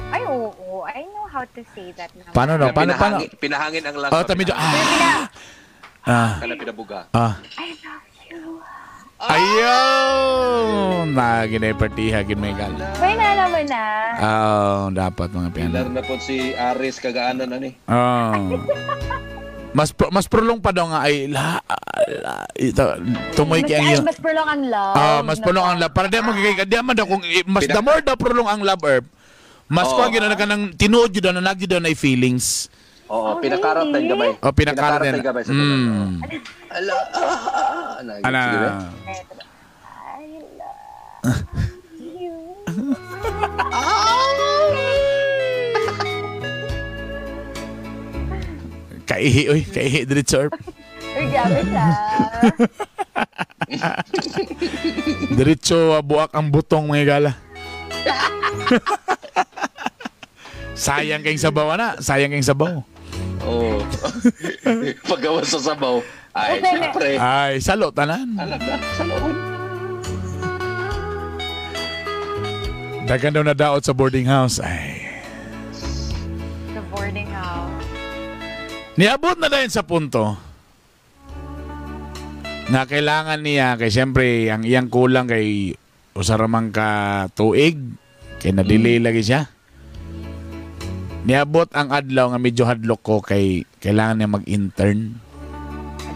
Ay, oo. I know how to say that naman. Paano no? Paano, paano? Pinahangin ang lang. Oh, ta medyo, ah, ah, Kana pinabuga. ah. I love you. Ayaw! Naginay partiha, gin may gala. May na naman na. Oh, dapat mga piano. Pilar na po si Aris kagaanan ani. Oh. Mas prolong pa daw nga ay la, la ito, tumoy Mas, kay ang ay, iyo. mas prolong ang love. Ah, mas prolong ang love. Para di mo di man daw kung mas the more daw prolong ang love herb. Mas Oo. kuha gyud na kanang tinuod gyud na nagyud na feelings. Oo, Oh, pinakarat na really? yung gabay. O pinakarat na na. yung gabay sa Mm. Ala, ah, ah, ah, Ana. sige ba? I love Kaihi oy, kaihi diretso. Erp. Uy, grabe siya. Diretso buak ang butong mga gala. Sayang kayong sabaw na, sayang kayong sabaw. Oo. Paggawa sa sabaw. Ay, siyempre. Ay, salo tanan. Alam na, sa loob. Dagan daw na daot sa boarding house. Ay. The boarding house. Niabot na dahil sa punto na kailangan niya kay siyempre ang iyang kulang kay usa ra man ka tuig kay na-delay lagi siya. Niabot ang adlaw nga medyo hadlok ko kay kailangan niya mag-intern.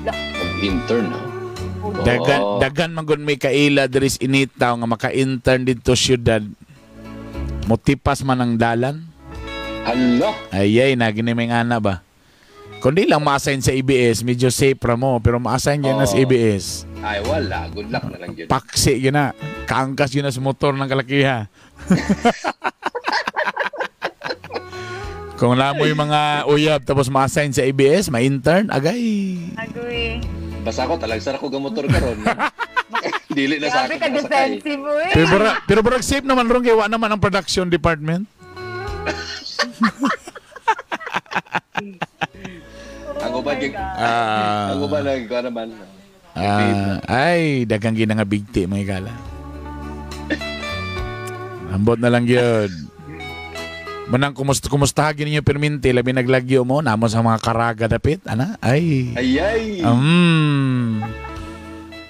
Mag-intern, ha? Dagan Oo. dagan man gud may kaila diri sa Initaw nga maka-intern didto syudad. Motipas man ang dalan. Hala! Ay ay na gini may ana ba. Kundi lang ma-assign sa ABS, medyo safe ra mo, pero ma-assign yan na sa Oo. ABS. Ay, wala. Good luck na lang yun. Paksi yun na. Kaangkas yun na sa motor ng kalakiha. Kung alam mo yung mga uyab tapos ma-assign sa ABS, ma-intern, agay. Agoy. Basta ako, talagsar ako gamotor karon. Dili na sa Grabe akin. ka defensive, uy. Pero barag safe naman ron kay wa naman ang production department. Ang uban, Oh my God. ang uban, nagkuha naman. Ay, dagang gina nga bigti mga gala. Ambot na lang yun. Manang kumusta kumustahagin ninyo perminti, labi naglagyo mo, namo sa mga karaga dapit, ana, ay. Ay, ay.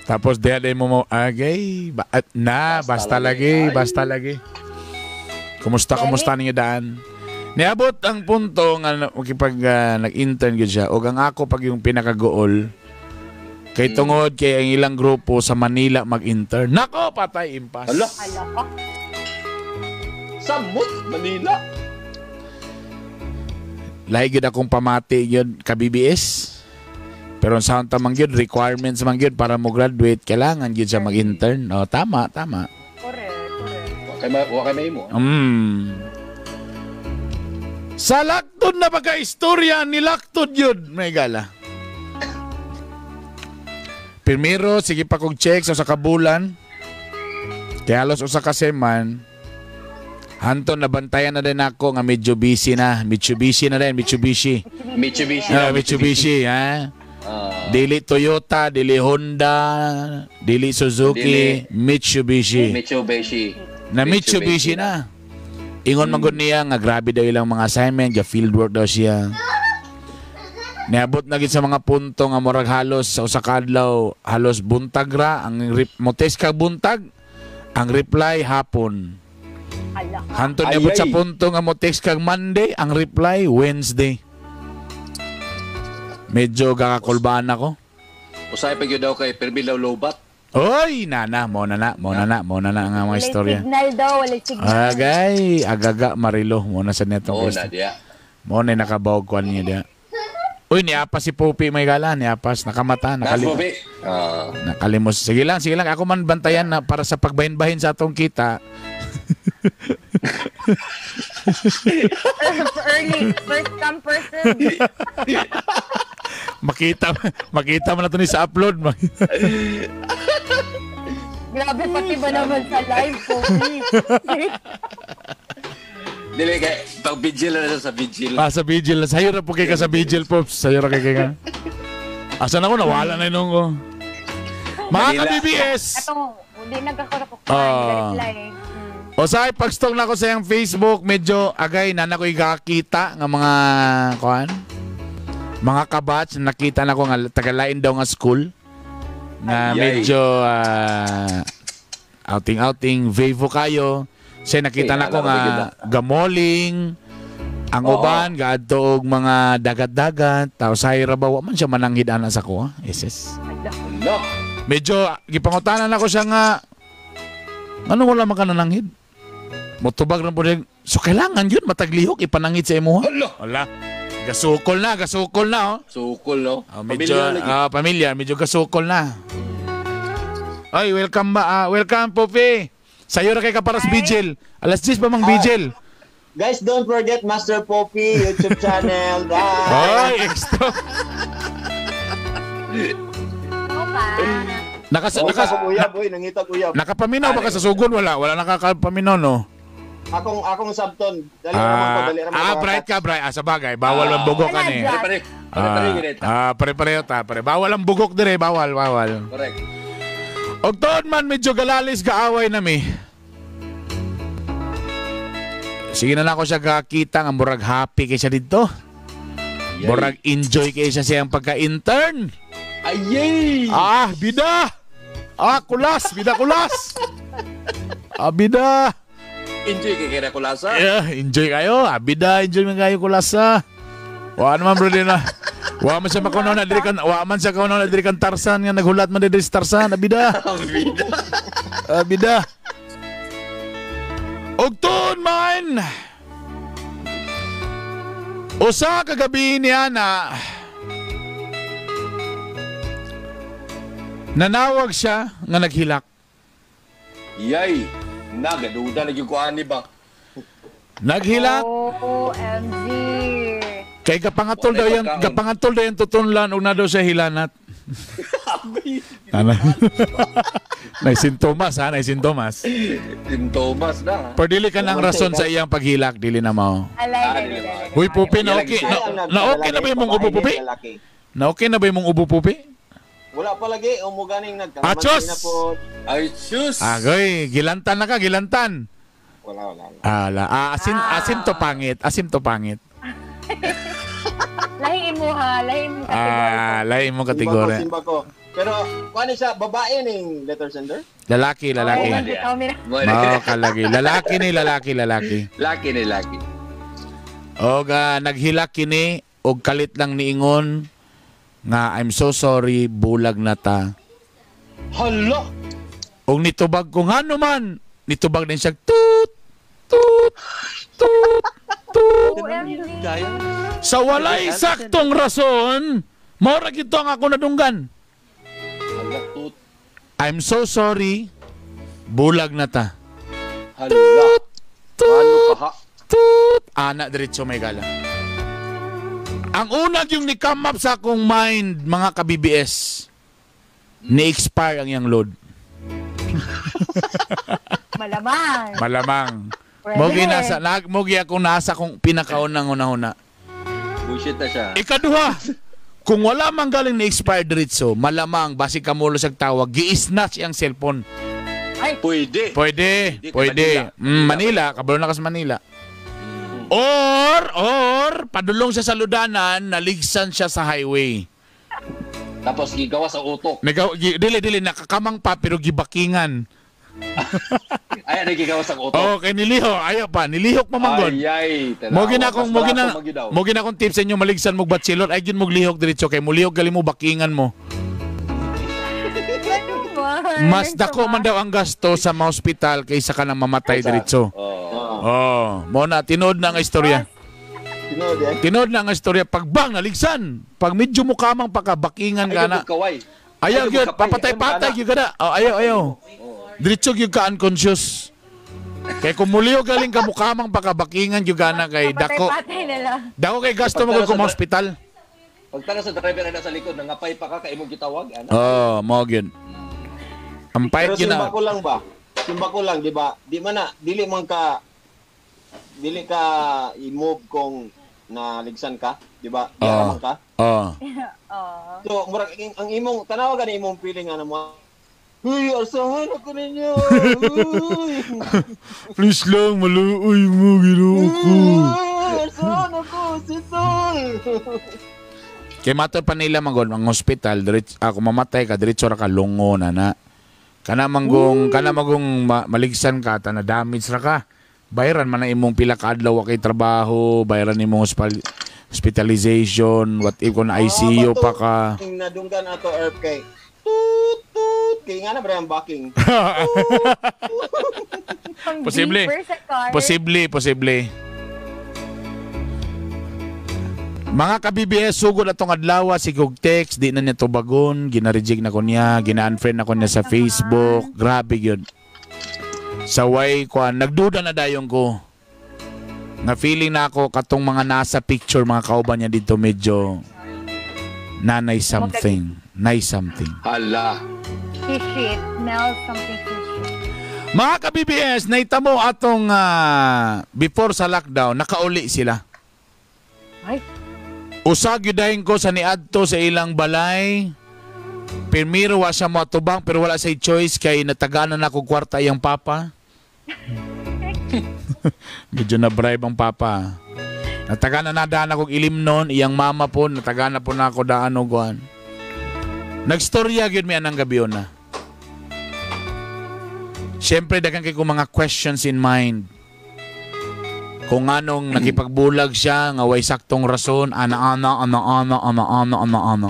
Tapos diha din mo agay, ba, at na, basta, Basta lagi, lagi. basta lagi. Kumusta, kumusta ninyo daan? Niabot ang punto nga makipag nag-intern gyud siya og ang ako pag yung pinakagool kay tungod kay ang ilang grupo sa Manila mag-intern. Nako, patay impas. Hala. Hala ko. Samot, Manila. Lahi gyud akong pamati gyud ka BBS. Pero ang sound man gyud requirements man gyud para mo graduate kailangan gyud siya mag-intern. Oh, tama, tama. Correct, correct. Wa kay may mo. Sa laktod na pagka-istorya ni Laktod yun, may gala. Primero, sige pa kong check sa kabulan. Kaya halos usa ka seman. Hanton, nabantayan na din ako nga medyo busy na. Mitsubishi na din, Mitsubishi. Mitsubishi. Ah, Mitsubishi, ha? Ah, Dili Toyota, dili Honda, dili Suzuki, Dili. Mitsubishi. Mitsubishi. Na Mitsubishi na. Ingon man gud niya nga grabe daw ilang mga assignment, ga fieldwork daw siya. Niabot na gid sa mga punto nga murag halos sa usa ka adlaw, halos buntag ra ang mo text ka buntag, ang reply hapon. Hala. Hanto Ay, niabot sa ay. punto nga mo text kag Monday, ang reply Wednesday. Medyo gakakulbaan ako. Usay pa gyud daw kay pirmi daw lobat. Oy, nana, mo na na, mo na na, mo na na ang mga Walay istorya. signal daw, walay signal. Agay, agaga marilo mo na sa netong Oo, oh, na diya. Mo na nakabawag kuan niya diya. Uy, niapas si Popi may gala, niapas, nakamata, Nas nakalimos. mo, Bi? Ah. Nakalimos. Sige lang, sige lang. Ako man bantayan na para sa pagbahin-bahin sa atong kita. Early, first come, first serve. Makita, makita mo na to ni sa upload. Grabe, pati ba naman sa live, Popi? Dili kay pag vigil na siya sa vigil. Ah, sa vigil. Sayo ra po kay ka sa vigil, Pops. Sayo ra kay ka. Asan ako? Nawala na yun ko. Mga Manila. ka-BBS! Ito, hindi nagkakarakukuhan, Ah. reply. O sa pag-stalk na ako sa iyang Facebook, medyo agay na na ko igakita nga mga kuan. Mga kabatch nakita na ko nga tagalain daw nga school na Ay, ay. medyo outing outing vivo kayo. Siya nakita Eh, na ko alam ko nga gyud na. gamoling ang Oo. uban gaadto og mga dagat-dagat tapos say ra ba wa man siya mananghid ana sa ko. SS. Hala. Medyo gipangutanan ako siya nga ano wala man ka nananghid? Motubag na po rin. So kailangan yun mataglihok ipanangid sa imuha. Hala. Wala. Gasukol na, gasukol na oh. Sukol no. Oh, medyo Pamilya lagi. pamilya, medyo gasukol na. Ay, welcome ba? Welcome Popi. Sayo ra kay ka para sa vigil. Alas 10 pa mang vigil. Guys, don't forget Master Poppy YouTube channel. Bye. Ay, extra. Opa. Nakas, Oh, nakas, akong uyab, oy, nangitag uyab. nakapaminaw ba ka sa sugon? Wala. Wala nakakapaminaw, no? Akong sabton. Dali ra man ko, dali ra man ko. Bright ka, bright. Ah, sa bagay. Bawal ang bugok Wala ani. dyan. Pare-pare. Pare-pare gid. Pare-pareho ta, pare. Bawal ang bugok dire, bawal, bawal. Correct. Og tuod man medyo galalis gaaway nami. Sige na lang ako siya kakita nga murag happy kay siya dito. Yay. Murag enjoy kay siya siyang pagka-intern. Ayay! Ah, bida! Ah, kulas! Bida kulas! Ah, bida! Enjoy kay kaya kulasa. Yeah, enjoy kayo. Ah, bida, enjoy man kayo kulasa. Wa naman bro din na. Wa man siya makuno na diri kan wa man siya kuno na diri kan Tarzan nga naghulat man diri sa Tarzan, ah, bida. Bida. Ah, bida. Og tuon man. Usa ka gabi niya na nanawag siya nga naghilak. Yay! Nagaduda na gyud ko ani ba? Naghilak OMG. kay kapangatol daw Walay yang pagkaon. kapangatol daw yang tutunlan ug na daw siya hilanat. Ana. Nay sintomas ha, nay sintomas. Sintomas na. Pero dili ka ng rason sa iyang paghilak, dili na mao. Alay, Ah, alay, dili ba? alay. Huy Pupi, na okay, na okay na ba yung mong ubo Pupi? Lalaki. Na okay na ba yung mong ubo Pupi? Wala pa lagi, umuganing nagkalamansi Achos! na po. Ay, sus! Agoy, gilantan na ka, gilantan. Wala, wala. Wala. Ala, asim asim to pangit, asim to pangit. Lahi mo ha, lahi mo kategory. Ah, lain mo Simba ko, kategorya. simba ko. Pero, kuano siya, babae ning letter sender? Lalaki, lalaki. Oh, bitaw mi na. Mao kalagi. Lalaki ni lalaki, lalaki. Laki ni laki. Og naghilak kini og kalit lang niingon nga I'm so sorry, bulag na ta. Hala! Og nitubag ko ngano man, nitubag din siya tut tut tut tut. OMG. Sa walay saktong rason, mao ra gito ang ako nadunggan. Hala, tut. I'm so sorry, bulag na ta. Hala. Ano Tut, ka ha? tut. Ana, diretso may gala. Ang unag yung ni-come up sa akong mind, mga ka-BBS, ni-expire ang iyang load. Malamang. Malamang. Pwede. Mogi nasa, mogi ako nasa kung pinakaunang una-una. Bullshit na siya. Ikaduha, kung wala man galing ni-expire diretso, malamang basi kamulo sa tawag, gi-snatch ang cellphone. Pwede. Pwede, Hindi, pwede. Manila. Manila, kabalo na ka sa Manila. Or, padulong siya sa ludanan, naligsan siya sa highway. Tapos gigawa sa utok. Dili, dili, nakakamang pa, pero gibakingan. Ay, ano gigawa sa utok? Oh, kay nilihok, ayaw pa, nilihok mamanggon. Ay, ay. Tanawa. Mo gina akong Mas mo gina barato magyudaw. mo gina akong tips sa inyo maligsan mo bachelor ay gyud mo lihok diretso kay mulihok gali mo bakingan mo. Ano man? Mas dako man daw ang gasto sa mga ospital kaysa ka nang mamatay diretso. Oo. Oh, mo na tinuod na ang istorya. Tinuod eh. Tinuod na ang istorya pagbang naligsan. Pag medyo mukamang pagkabakingan ka Ayaw na. mo kaway. Ayaw Ayaw gyud mo kapay. papatay-patay Ayaw mo gyud ka na. Oh, ayaw ayaw. Diretso gyud ka unconscious. Kay kung muliho galing ka mukamang pagkabakingan gyud ka na kay dako. Patay-patay na lang. Dako kay gasto mo gyud kung hospital. Pagtanaw sa driver na sa likod, nangapay pa ka, kay imong gitawag. Ano? Oh, mo gyud. Ang pait Pero gyud simba na. ko lang ba? Simba ko lang, di ba? Di man na, dili man ka, dili ka i-move kung naligsan ka, di ba? Di Oo. man ka. Oh. Oo. So, murag ang imong tanaw gani imong feeling ano mo. Huy, arsahan ako ninyo. Huy. Please lang, maluoy mo, ginoo ko. Uy, arsahan ako, si Sol. Kay matod pa nila manggod ang hospital, diretso ako mamatay ka diretso ra ka lungo na na. Kana manggong kana magong maligsan ka ta na damage ra ka. Bayaran man na imong pila ka adlaw wa kay trabaho, bayaran imong hospitalization, what if kung na ICU pa ka. Ang nadunggan ato earth kay tut tut kay nga na ba ang backing. Pang Posible. beeper sa car. Posible, posible. Mga ka-BBS, sugod atong adlaw, si Gug text, di na niya tubagon, gina-reject na ko niya, gina-unfriend na ko niya sa Facebook. Grabe yun. Sa way kuan, nagduda na dayon ko. Nga feeling na ako katong mga nasa picture, mga kauban niya dito medyo nanay something, nay something. Hala. Fishy. It smells something fishy. Mga ka-BBS, naitamo atong before sa lockdown, nakauli sila. Ay. Usag yudahin ko sa niadto sa ilang balay. Pirmiro wa siya moatubang pero wala say choice kay nataganan ako kwarta iyang papa. Medyo na bribe ang papa. Nataganan na daan akong ilim noon, iyang mama po, nataganan po na ako daan og kuan. Nagstorya gyud mi anang gabi na. Siyempre daghan kay ko mga questions in mind. Kung anong nakipagbulag siya nga way saktong rason, ana ana ana ana ana ana ana ana.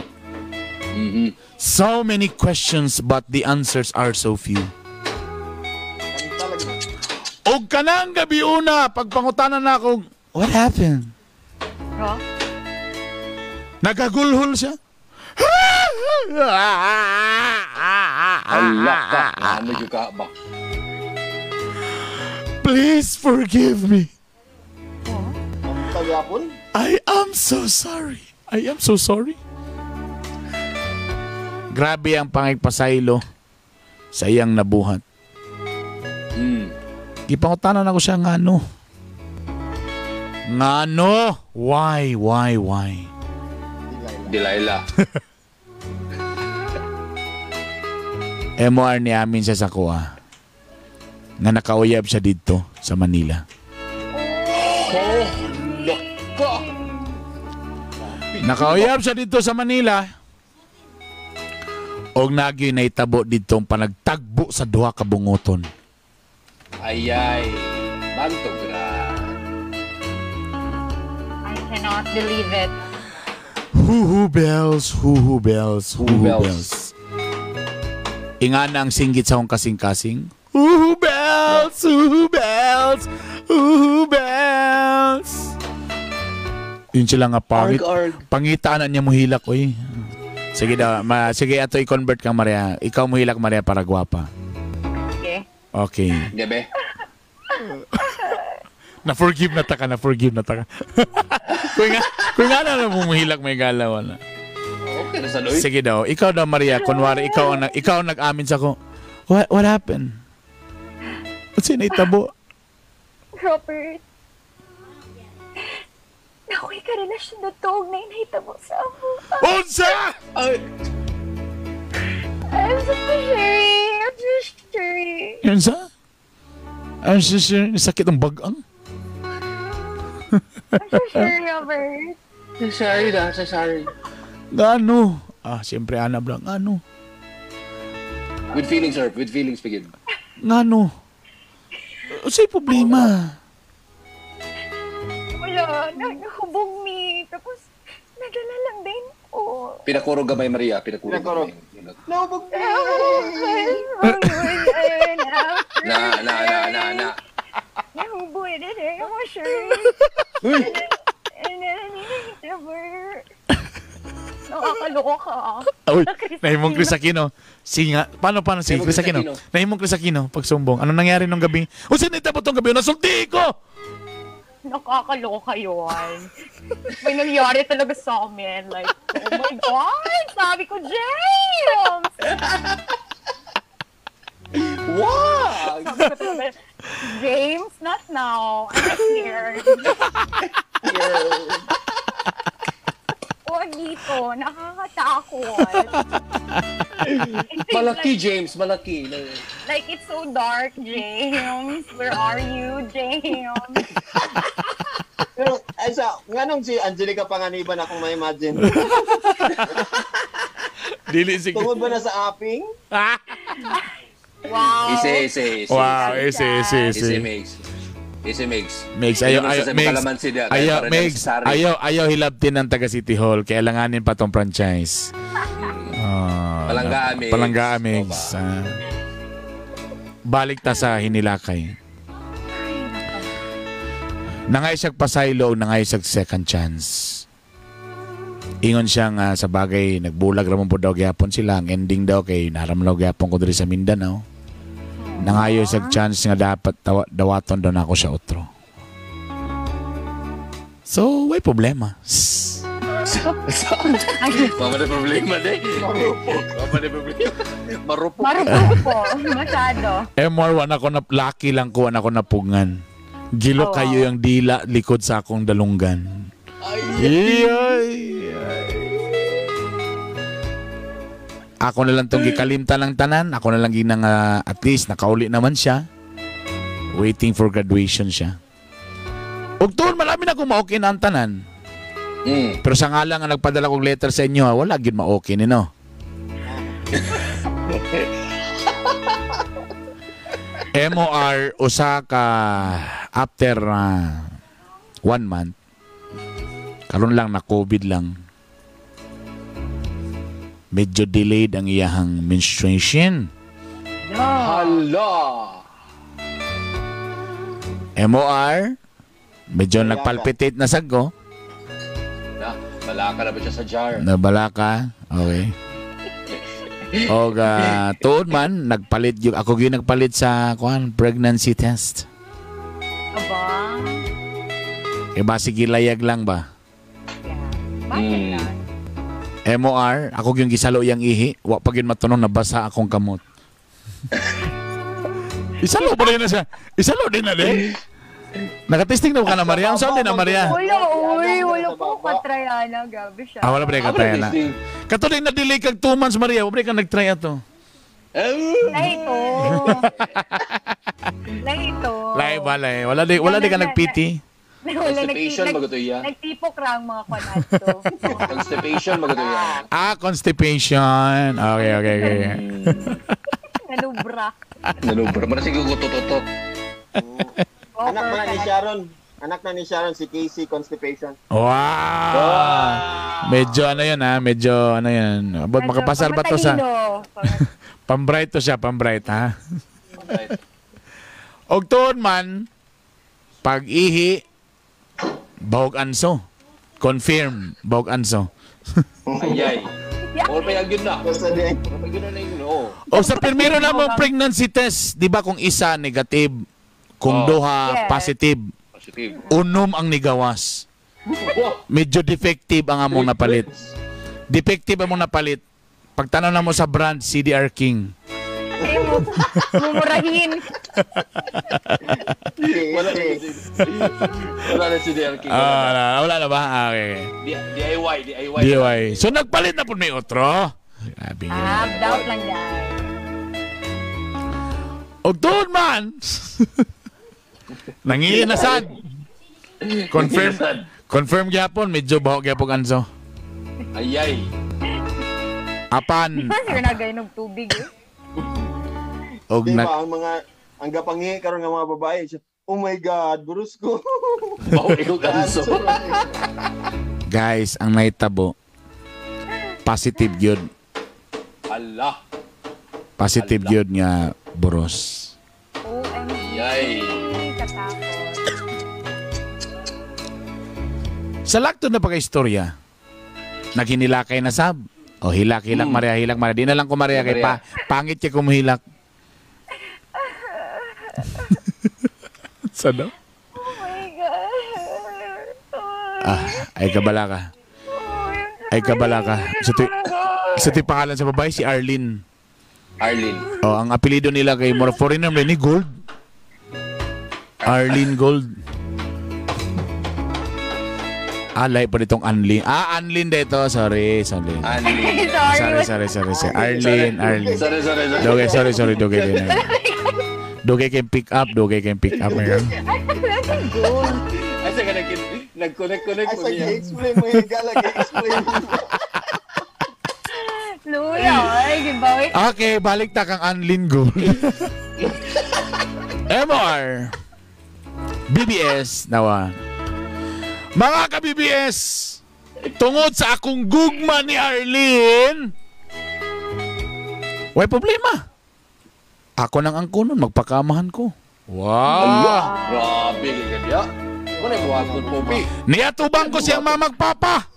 Mhm. So many questions but the answers are so few. Og kanang gabi una, pagpangutanan na ako, what happened? Huh? Nagagulhol siya. Hala ka. Ano yung ka ba? Please forgive me. Tagyapon? I am so sorry. I am so sorry. Grabe ang pangigpasaylo sa iyang nabuhat. Mm. Gipangutanan ako siya ngano. Ngano? Why, why? Delilah. MR ni amin siya sa kuha. Nga nakauyab siya dito sa Manila. Oh, laka. Nakauyab siya dito sa Manila. Og nagyoy naitabo dito ang panagtagbo sa duha ka bungoton. Ayay. Bantog ra. I cannot believe it. Huhu bells, huhu bells, huhu bells. bells. Ingana ang singgit sa akong kasing-kasing. Huhu bells, huhu bells, huhu bells. Yun sila nga pangit. Arg, arg. Pangitaan na niya muhilak, oy. Sige daw, sige ato i-convert kang Maria. Ikaw muhilak Maria para gwapa. Okay. Okay. Gabi. Na-forgive na ta ka, na-forgive na ta ka. Kung nga na muhilak may galaw na. Okay na sa Lloyd. Sige daw. Ikaw daw, Maria. Kunwari, ikaw ang nag-amin sa ko. What happened? What's yung naitabo? Robert. Nakoy ka relasyon na to, og nainahitabo sa ako. Unsa! Ay. I'm so sorry. I'm so sorry. Unsa? Ang sakit ng bagang. I'm so sorry, Robert. Sorry na, sorry. Ano? Ah, siyempre, ana lang. Ano? With feelings, sir. With feelings, begin. Ngano? Unsay problema? Wala. Nahubog mi. Tapos, nadala lang din ko. Pinakurog gamay, Maria. Pinakurog Pinakurog. gamay. Nahubog Na, na, na, na, na. Nahubog na rin ako, sure. Uy! And then, never. Nakakaloka. Uy, nahimong Chris Aquino. Singa, paano si Nahimong Chris Chris Aquino? Aquino. Nahimong Chris Aquino pagsumbong. Ano nangyari nung gabi? Unsay naitabo tong gabi? Nasulti ko. Nakakaloka yun. May nangyari talaga sa amin. Like, oh my God! Sabi ko, James! Wow! Sabi ko talaga, James, not now. I'm scared. Huwag dito. Nakakatakot. Malaki, James. Malaki. Like, it's so dark, James. Where are you, James? Pero, ay sa, nganong si Angelica Panganiban akong ma-imagine? Dili si Tungod ba na sa aping? Wow. Ise, ise, ise. Wow, ese ese Ise, ese. Migs. Ise, Migs. Migs, ayaw, Hindi mo ayaw, sa Migs, kalamansi niya, kaya ayaw, para Migs, necessary. ayaw hilabtin ng taga City Hall. Kailanganin pa tong franchise. Ah, Palangga, Migs. Palangga, Migs. Ah. Balik ta sa hinilakay. Nangay siyag pasaylo, nangay siyag second chance. Ingon siya nga sa bagay, nagbulag ramon po daw gyapon sila. Ang ending daw kay naramlaw gyapon ko diri sa Mindanao. Nangayo sa chance nga dapat dawaton daw na ako sa otro. So, way problema. Mama na problema de. Mama na problema. Marupok. Marupok po. Masyado. MR1 ako na lucky lang ko ako napugngan. Gilo Oh, kayo wow. yung dila likod sa akong dalunggan. Ay, ay, ay. Ako na lang tong gikalimtan ng tanan. Ako na lang ginang at least nakauli naman siya. Waiting for graduation siya. Ug tuon malami na kung ma-okay na ang tanan. Mm. Pero sa nga lang nga nagpadala kong letter sa inyo, ha, wala gyud ma-okay ni no. MOR usa ka after 1 month karon lang na COVID lang, medyo delayed ang iyahang menstruation. Hala. MOR medyo nagpalpitate na sad ko. Na, balaka na ba siya sa jar? Nabala ka? Okay. Og tuod man nagpalit gyud ako, gyud nagpalit sa kuan, pregnancy test. Aba. E basig gilayag lang ba? Yeah. Bakit lang? MOR, ako yung gisalo yang ihi, wa pa gyud matunong, nabasa akong kamot. Isalo pa rin na siya. Isalo din na din. Nakatesting na ba ka na, Maria? Ang saan din na, Maria? Wala, uy. Wala po katrayana. Grabe siya. Ah, wala pa rin ka try na. testing. Katuloy na delay kag 2 months, Maria. Wala pa rin ka nag-try ato. Lahi ito. Lahi ito. Lahi ba, lahi. Wala di ka nag-PT. Wala, Constipation, bago to iya. Nagtipok ra ang mga kwan ato. Constipation, bago to iya. Ah, constipation. Okay. Nanubra. Nanubra. Mara siguro ko tututot. Anak na ni Sharon. Anak na ni Sharon si Casey constipation. Wow! Medyo ano yun ha? Medyo ano yun. About makapasar ba to sa... Pambright to siya, pambright ha? Og tuon man, pag-ihi, bahog anso. Confirm, bahog anso. Ayay. Or pa yung na. Basta di. Or pa yun na yun. Oo. O sa primero na mong pregnancy test, di ba kung isa negative, kung Oh. duha Yes. positive, Positive. unom ang nigawas. Wow. Medyo defective ang among napalit. Defective among napalit. Pagtanaw na mo sa brand, CDR King. Ay, mumurahin. Wala na wala na si DRK. Ah, wala, wala na ba? Ah, okay. DIY, DIY. DIY. So nagpalit na po may otro. Grabe. Ah, doubt lang yan. Og doon man. Nangiinasad. Confirm. Nangiinasad. Confirm gyapon, medyo baho gyapon anso. Ayay. Apan Di ba sir nagainog tubig eh? og Di nag ba ang mga ang gapangi karon nga mga babae siya, oh my God, brusko. Baho ikaw kanso. Guys, ang nahitabo positive gyud. Allah. Positive gyud nga buros. OMG. Yay. Katakot. Sa lakto na pagka-istorya, naghinilakay na sab. O hilak, hilak, Maria, hilak, Maria. Di na lang ko Maria kay pa, pangit kay kumuhilak. Sana? Oh my God. Ah, ay kabala ka. Ay kabala ka. Sa ti pangalan sa babae, si Arlene. Arlene. O, ang apelyido nila kay more foreigner man ni Gold. Arlene Gold. Alay pa ditong Anlin. Ah, Anlin dito. Sorry, sorry. Anlin. Sorry. Sorry, sorry, sorry. Sorry. Arlene, Arlene. Sorry, sorry, sorry. Dogay, sorry, sorry. Dogay, dogay. Dogay kay pick up, dogay kay pick up. Ngayon. Gold. Ay, sige, nag-connect-connect Ay, po sa niya. explain mo yung gala, explain. Luya, ay, gibawi. Okay, balik ta kang Anlin Gold. MR BBS nawa. Mga ka-BBS, tungod sa akong gugma ni Arlene, way problema. Ako nang angkunon, magpakamahan ko. Wow! Grabe, kay kadya. Wala yung buhaton po, Pi. Niatubang ko siyang mamagpapa.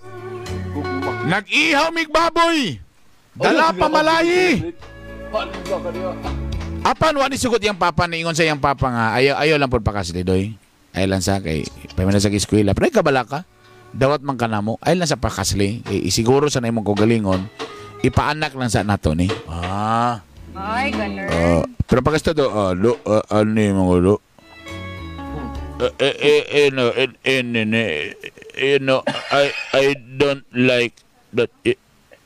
Nag-ihaw mig baboy. Dala pa malayi. Hala, kadya. Apan wa ni sugot yang papa, niingon sa iyang papa nga ayaw lang pud pakasli doy. Ayaw lang sa kay pamilya sa eskwela. Pero kabala ka. Dawat man kanamo, ayaw lang sa pakasli. Eh, isiguro sa na imong kaugalingon, ipaanak lang sa nato ni. Ah. Ay, ganun. Pero pagkasta do, do ano yung mga do? No, I don't like that,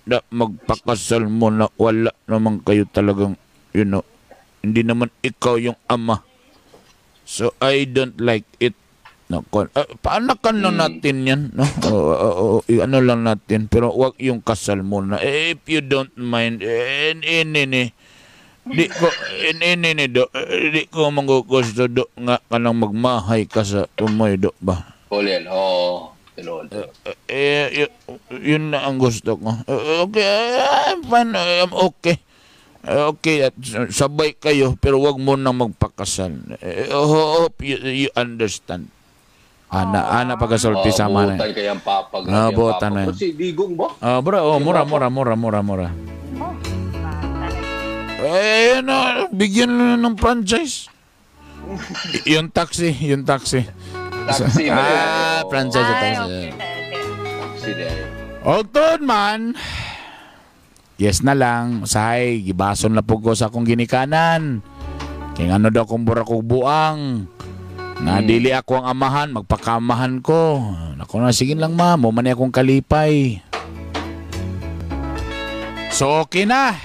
na magpakasal mo na wala naman kayo talagang, you know, hindi naman ikaw yung ama. So, I don't like it. No, paanakan lang natin yan. No? Ano lang natin. Pero wag yung kasal mo na. If you don't mind, di ko, do, di ko manggugusto do nga kanang magmahay ka sa tumoy do ba? Ulian, oo. Yun na ang gusto ko. Okay, I'm fine. I'm okay. Okay, at sabay kayo pero wag mo nang magpakasal. Hope you understand. Ana pagkasulti sama na. Butan kayang papa. Butan na. Si Digong ba? Bro, mura. Eh, no, bigyan na ng franchise. Yung taxi. Taxi. Franchise. Ay, okay. Taxi din. Ogtod man. Yes na lang, usahay, gibason na po ko sa akong ginikanan. Kaya ano daw kung bura kong buang. Na dili ako ang amahan, magpakamahan ko. Naku na, sige lang ma, mo man akong kalipay. So okay na.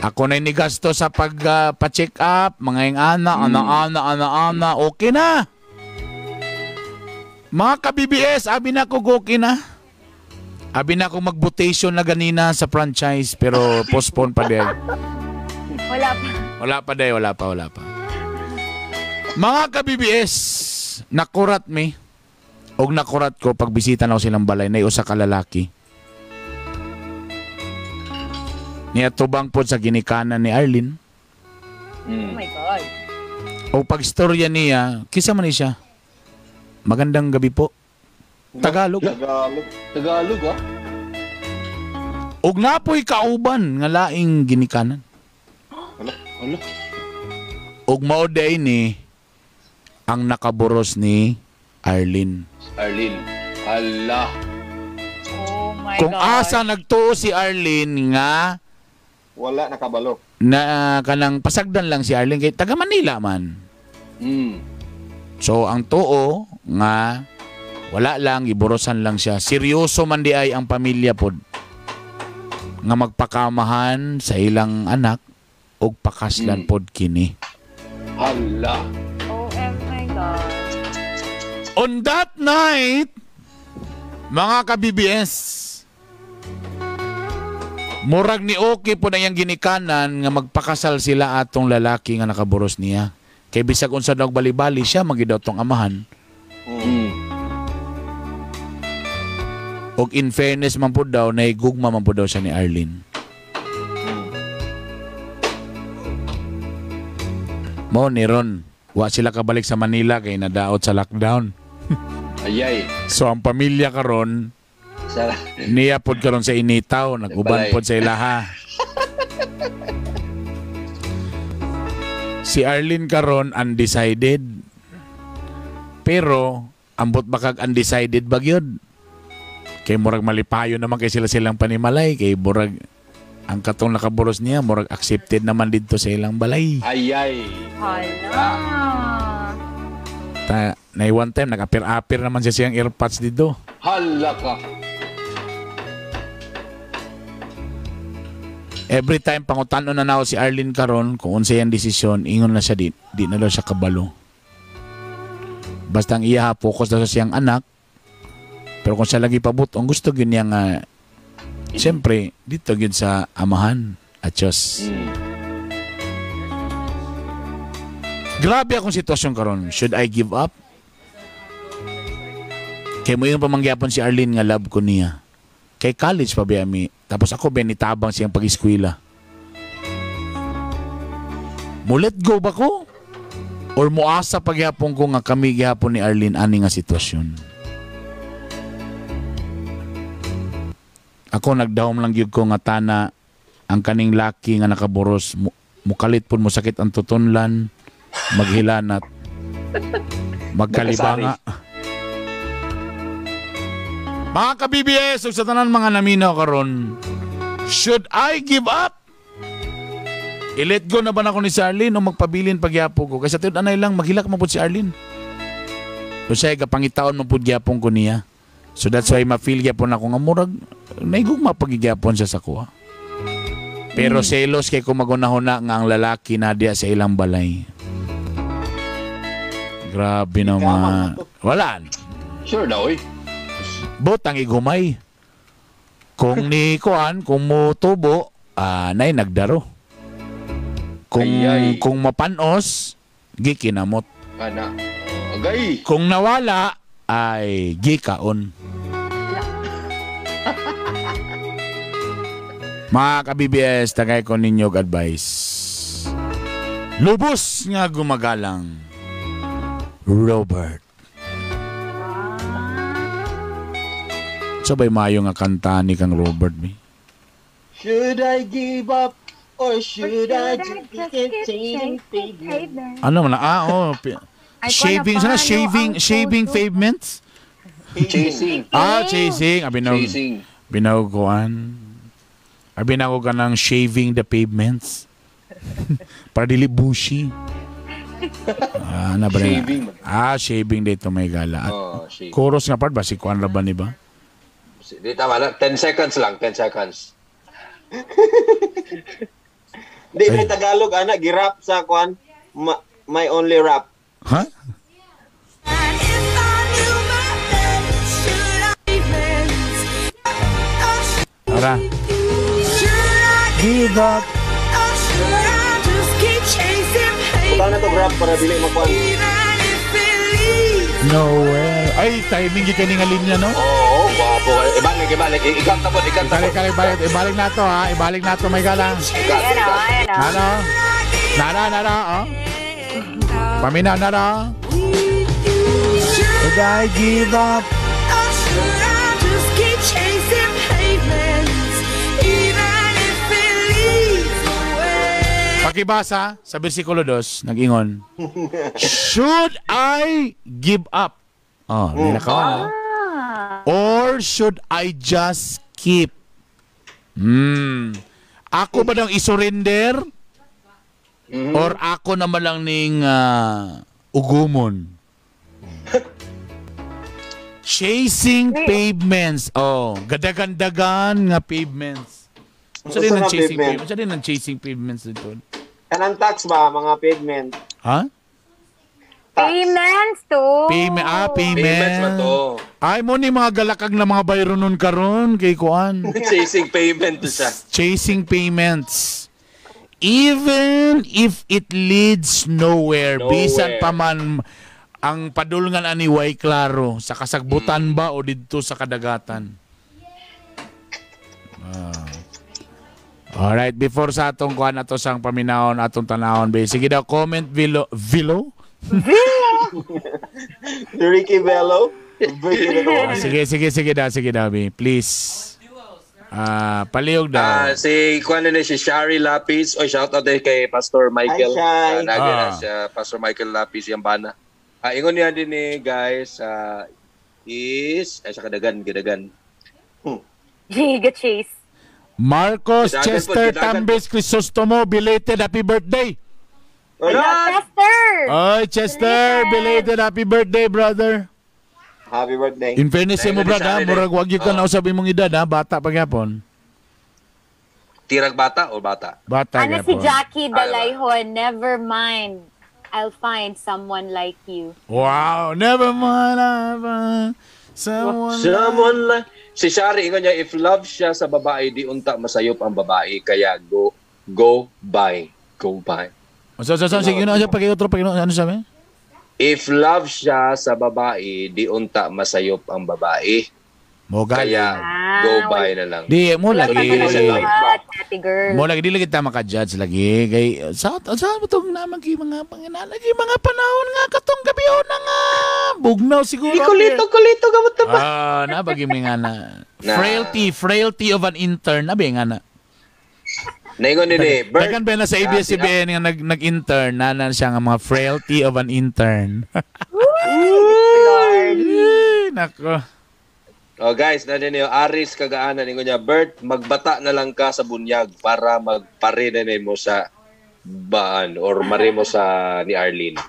Ako na inigasto sa pag-check up, mga yung ana, ana, okay na. Mga ka-BBS, abi na ko, okay na. Abi na akong mag-votation na ganina sa franchise pero postpone pa din. Wala pa. Mga ka-BBS, nakurat mi. Og nakurat ko pagbisita na ako silang balay na usa ka lalaki. Niya tubang po sa ginikanan ni Arlene. Oh my God. O pagstorya niya, kisa man ni siya. Magandang gabi po. Tagalog. Tagalog, ah. Og napoy kauban nga laing ginikanan. Ala. Og mao day ni ang nakaburos ni Arlene. Arlene. Ala. Oh my Kung God. asa nagtuo si Arlene nga wala nakabalo. Na kanang pasagdan lang si Arlene kay taga Manila man. So ang tuo nga wala lang, iburosan lang siya. Seryoso man di ay ang pamilya pod nga magpakamahan sa ilang anak og pakaslan pod kini. Hala. Oh my God. On that night, mga ka-BBS, murag ni okay po na iyang ginikanan nga magpakasal sila atong lalaki nga nakaburos niya. Kay bisag unsa daw bali-bali siya magidaw tong amahan. Og in fairness man po daw, nahigugma man po daw siya ni Arlene. Mo ni Ron, wa sila kabalik sa Manila kay nadaot sa lockdown. Ayay. So ang pamilya karon niya pod karon sa initaw, nag-uban pod sa ilaha. Si Arlene karon undecided. Pero ambot bakag undecided ba gyud? Kay murag malipayo naman kay sila silang panimalay kay murag ang katong nakaburos niya murag accepted naman didto sa ilang balay. Ayay. Hala. Ta na one time nag-apir-apir naman siya siyang earpods dito. Hala ka. Every time pangutanon na nao si Arlene karon kung unsa iyang desisyon, ingon na siya di na daw siya kabalo. Basta ang iya focus daw sa siyang anak. Pero kung siya lagi pabot, ang gusto gyud niya nga siyempre dito gyud sa amahan at Diyos. Grabe akong sitwasyon karon. Should I give up? Kay mo yung pamangyapon si Arlene nga love ko niya. Kay college pa ba mi. Tapos ako benitabang siyang pag-eskwela. Mo let go ba ko? Or muasa pagyapon ko nga kami gihapon ni Arlene ani nga sitwasyon? Ako nagdahom lang gyud ko nga tana ang kaning laki nga nakaburos Mukalit pud mo sakit ang tutunlan, maghilanat, magkalibanga. Mga ka-BBS, ug sa tanan mga naminaw karon, should I give up? I-let go na ba nako ni si Arlene o magpabilin pagyapon ko? Kaysa tinud anay lang, maghilak man pud si Arlene. O siya, gapangitaon man pud gyapon ko niya. So that's why ma-feel gyapon ako nga murag naigugma pagigyapon siya sa kuha. Pero selos kay kung magunahuna nga ang lalaki na diya sa ilang balay. Grabe naman. Wala. Sure na, oy. Butang igumay. Kung ni kuan, kung mutubo, nay nagdaro. Kung Ay, ay. kung mapanos, gikinamot. Ana. Agay. Kung nawala, ay gikaon. Mga ka-BBS, tagay ko ninyo og advice. Lubos nga gumagalang. Robert. So ba'y maayo nga kanta ni kang Robert, mi? Should I give up or should I just keep chasing pavement? Ano man na? Ah, oh. Ay, Shaving, kuwan sana na, paano shaving, ang shaving photo? pavements? Chasing. Ah, chasing. Abi na, Chasing. binawguan. Abi na ko ka ng shaving the pavements. Para dili bushy. Ah, na ba rin? Shaving. Ah, shaving dito may gala. At Oh, shaving. chorus nga part ba? Si Kuan ra ba ni ba? Di tama na. 10 seconds lang. 10 seconds. Di may Tagalog ana girap sa kwan. My only rap. Ha? Tara. Give up. Butang na to rap para dili makuan. Nowhere. Ay, timing gyud kani nga linya, no? Oo, gwapo. Ibalik, ibalik. Ikanta po, ikanta po. Ibalik, ibalik, ibalik. Ibalik na to, ha? Ibalik na to, may gala. Ikanta, Ayan o, ikanta. ayan o. Nara. Nara, nara, oh. Paminaw, nara. Should I give up? Pakibasa sa versikulo 2, nag-ingon. Should I give up? Oh, may nakawan, ah. Or should I just keep? Ako ba nang isurrender? Or ako naman lang ning ugumon? Chasing pavements. Oh, gadagan-dagan nga pavements. Unsa din Unsa ang nga chasing pavement? pavements? Unsa din ang chasing pavements dito? Kanang tax ba mga pavement? Ha? Tax. Payments to. Payment, ah, payment. Payments ba to? Ay mo ni mga galakag na mga bayro nun karon kay kuan. Chasing payment to siya. Chasing payments. Even if it leads nowhere, Nowhere. bisan pa man ang padulngan ani way klaro sa kasagbutan ba o didto sa kadagatan. Ah. Alright, before sa atong kuan ato sang paminahon atong tanahon be. Sige daw comment below. Below? Ricky Bello. Ricky Bello. Ah, sige, sige, sige daw, be. Please. Ah, palihog daw. Ah, si kuan nila si Shari Lapis. Oy, shout out din kay Pastor Michael. Hi, Shai. Nagi na Ah. siya Pastor Michael Lapis yung bana. Ah, ingon niya din ni guys, is ay sa kadagan, kadagan. Giga Chase. Marcos Gidagan po, Chester gidagan po. Tambes Crisostomo, belated happy birthday. Oy, Chester! Oy, Chester, belated happy birthday, brother. Happy birthday. In fairness sa mo, Dahil brad, ha, sa akin, eh. murag wag yun ka Oo. na usab imong edad, ha, bata pa gyapon. Tirag bata o bata? Bata Ano si gyapon. Jackie Dalayhon? Never mind. I'll find someone like you. Wow, never mind, I find someone. Someone like Si Shari ingon niya if love siya sa babae di unta masayop ang babae kaya go go buy go buy. So, sige, ano, pag-iutro, pag ano sabi? If love siya sa babae di unta masayop ang babae Mo gali. kaya Ah, go buy na lang. Di mo Wala lagi. pa Dili siya love. lahat, ate girl. Mo lagi dili kita maka-judge lagi kay sa sa mo tong naman kay mga panginala kay mga panahon nga katong gabi na nga bugnaw siguro. Kulito kulito gamot na ba? Ah, na bagi mi nga na. Na. Frailty, frailty of an intern abi nga na. Naingon ni Bert. Dagan ba na sa ABS-CBN nga nag-intern, nanan siya nga mga frailty of an intern. Lord. Ay, nako. Oh guys, nandiyan niyo Aris Kagaanan, ningon niya, Bert, magbata na lang ka sa bunyag para magpare na mo sa baan or mare mo sa ni Arlene.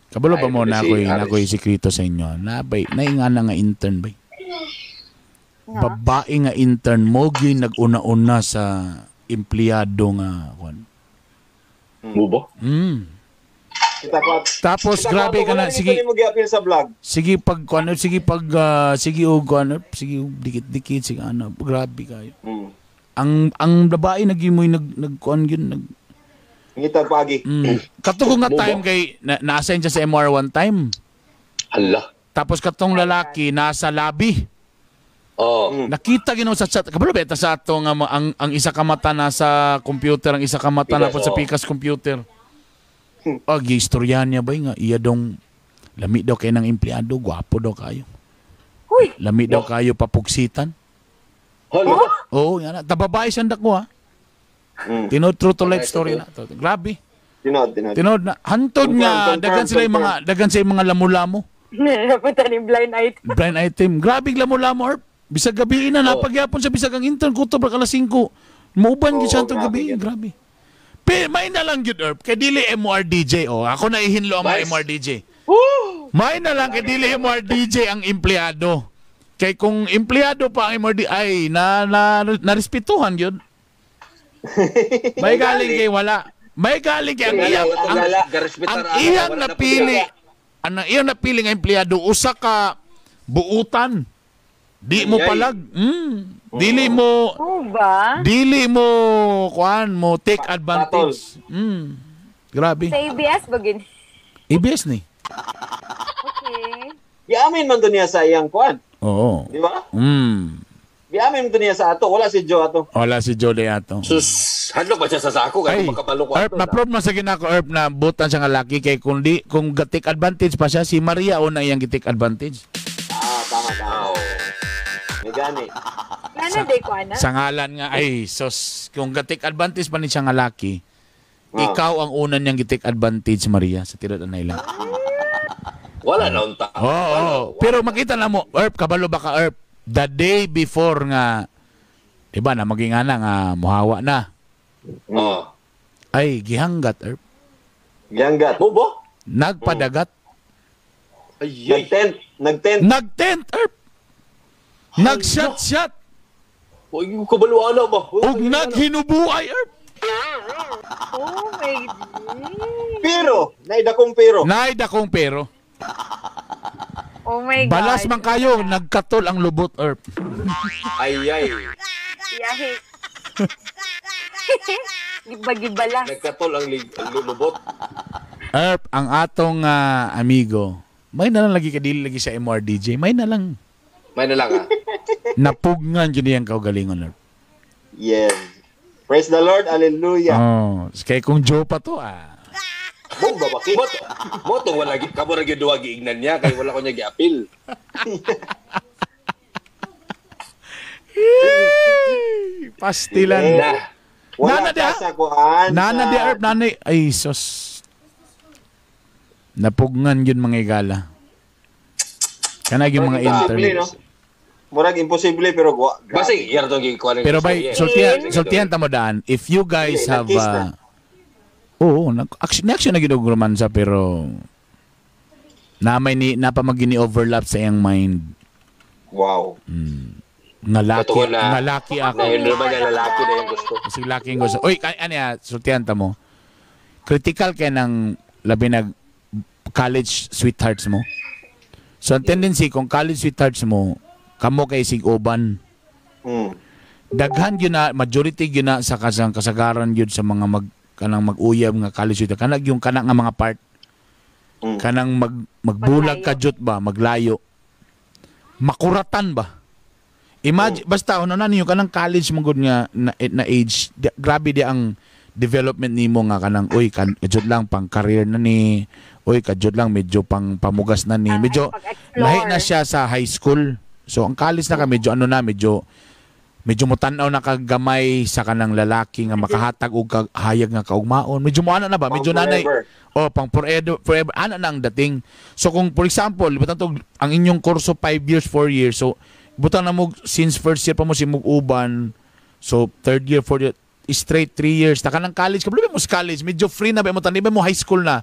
Kabalo ba Ay, mo na si ako'y Aris. na ako'y sikreto sa inyo? Nabay, naingana nga intern bay. Babae nga intern mo gyud nag-una-una sa empleyado nga kuan. Mubo? Kita ko. Tapos Kita ko grabe ato, ka na wala rin sige ito nimo giapil sa vlog. sige pag kuan sige pag sige og kuan sige og dikit-dikit sige ano grabe kayo. Ang babae nagimoy nag nagkuan gyud nag Ngitag paagi. Katong nga time kay na-assign siya sa MR one time. Hala. Tapos katong lalaki nasa lobby. Oh. Nakita gino sa chat. Kabalo ba sa ato nga ang isa ka mata nasa computer, ang isa ka mata Pikas, na po sa oo. pikas computer. Ag istorya niya ba nga iya dong lami daw kay ng empleyado, gwapo daw kayo. Huy! Lami daw kayo papugsitan. Hala. Oo, yan na. Tababae siyang dako ha. Tinod true to life story na. Grabe. Tinod, tinod. Tinod na. Hantod Confirm, nga confirm, daghan sila yung mga daghan sila yung mga lamo-lamo. Napunta ni blind item. Blind item. Grabe lamo-lamo Erp. Bisag gabi na napagyapon sa bisag ang intern kutob ra alas 5. Mauban gyud siya Oo, hantong grabe gabi. gyud. Grabe. Pero may na lang gyud Erp kay dili MRDJ oh. Ako na ihinlo ang mga Nice. MRDJ. May na lang kay dili MRDJ ang empleyado. Kay kung empleyado pa ang MRD ay na na narespetuhan gyud. May galing kay wala. May galing kay ang iyang ang iyang napili ang iyang napili nga empleyado usa ka buutan. Di mo Ay, ay. palag. Dili mo Oo ba? dili mo kuan mo take advantage. Grabe. Sa ABS ba gin? ABS ni. Okay. Giamin man to niya sa iyang kuan, Oo. di ba? Mm. Giamin man to niya sa ato, wala si Joe ato. Wala si Jolly ato. Sus, hadlok ba siya sa sako kay Ay, makabalo ko Erp, ato. na-prove na sa ginako, Erp, na butan siya nga laki kay kung di, kung take advantage pa siya, si Maria una iyang gi-take advantage. Ah, tama tama. May gani. Ano day ko ana? Sa ngalan nga, ay, sos, kung take advantage pa ni siya nga laki, ikaw ang una niyang gi-take advantage, Maria, sa tirad anay lang. Wala na unta. Oo, oo. Pero makita na mo, Erp, kabalo ba ka, Erp? The day before nga, di ba, na maging ana nga, muhawa na. Oh. Ay, gihanggat, Erp. Gihanggat. Mubo? Nagpadagat. Ay, ay. Nag-tent, nag-tent. Nag-tent, Erp. Nag-shot-shot. Uy, kabalo ana ba? Ug naghinubuay, Erp. Oh my God. Pero, naidakong pero. Nay dakong pero. Oh my God. Balas man kayo, nagkatol ang lubot, Erp. Ay, ay. Yahi. Giba-gibalas. Nagkatol ang lubot. Erp, ang atong amigo, may na lang lagi kadili lagi sa MRDJ, may na lang May na lang ah. napugngan yun iyang kaugalingon, Erp. Yes. Praise the Lord, hallelujah. Oh, kay kung Joe pa to, ah. Mo ba ba? Mo to wala gi kamo ra gyud duwa giignan niya kay wala ko niya giapil. Pastilan. Na. Wala Nana di, ka ah. sa kuan. Nana di, Erp, nanay. Ay, sos. Napugngan yun mga igala. Kana yung mga Imposible, intern. no? Murag imposible pero gwa. Basta iya ra tong gikuan. Pero bay, sultihan ta mo daan, if you guys Hindi, have nag-kiss na. Oo, action action na ginog romansa pero na may ni napamagini overlap sa iyang mind. Wow. Nga laki, Totoo na. nga laki ako. Na yun naman yung lalaki na yung gusto. Kasi laki ang gusto. Uy, ano ya, sultihan ta mo. Critical kay ng labi nag college sweethearts mo. So ang tendency kung college sweethearts mo, kamo kay sig uban. Daghan gyud na majority gyud na sa kasang kasagaran gyud sa mga mag kanang mag-uyab nga college sweetheart. Kanang yung kanang nga mga part. Kanang magbulag ka jud ba, maglayo. Makuratan ba? Imagine basta ano na ninyo kanang college mo gud nga na, na age, di, grabe di ang development nimo nga kanang uy kan kajud lang pang career na ni, uy kajud lang medyo pang pamugas na ni, medyo pag-explore. lahi na siya sa high school. So ang college na ka medyo ano na medyo Medyo mo tan-aw na kagamay sa kanang lalaki nga makahatag og hayag nga kaugmaon. Medyo mo ana na ba? Medyo Pang nanay. forever. Oh, pang forever, forever ana na ang dating. So kung for example, butang to ang inyong kurso 5 years, 4 years. So butang na mo since first year pa mo simug uban. So third year, fourth year, straight 3 years. Taka ng college ka, mo sa college, medyo free na ba mo tani ba mo high school na.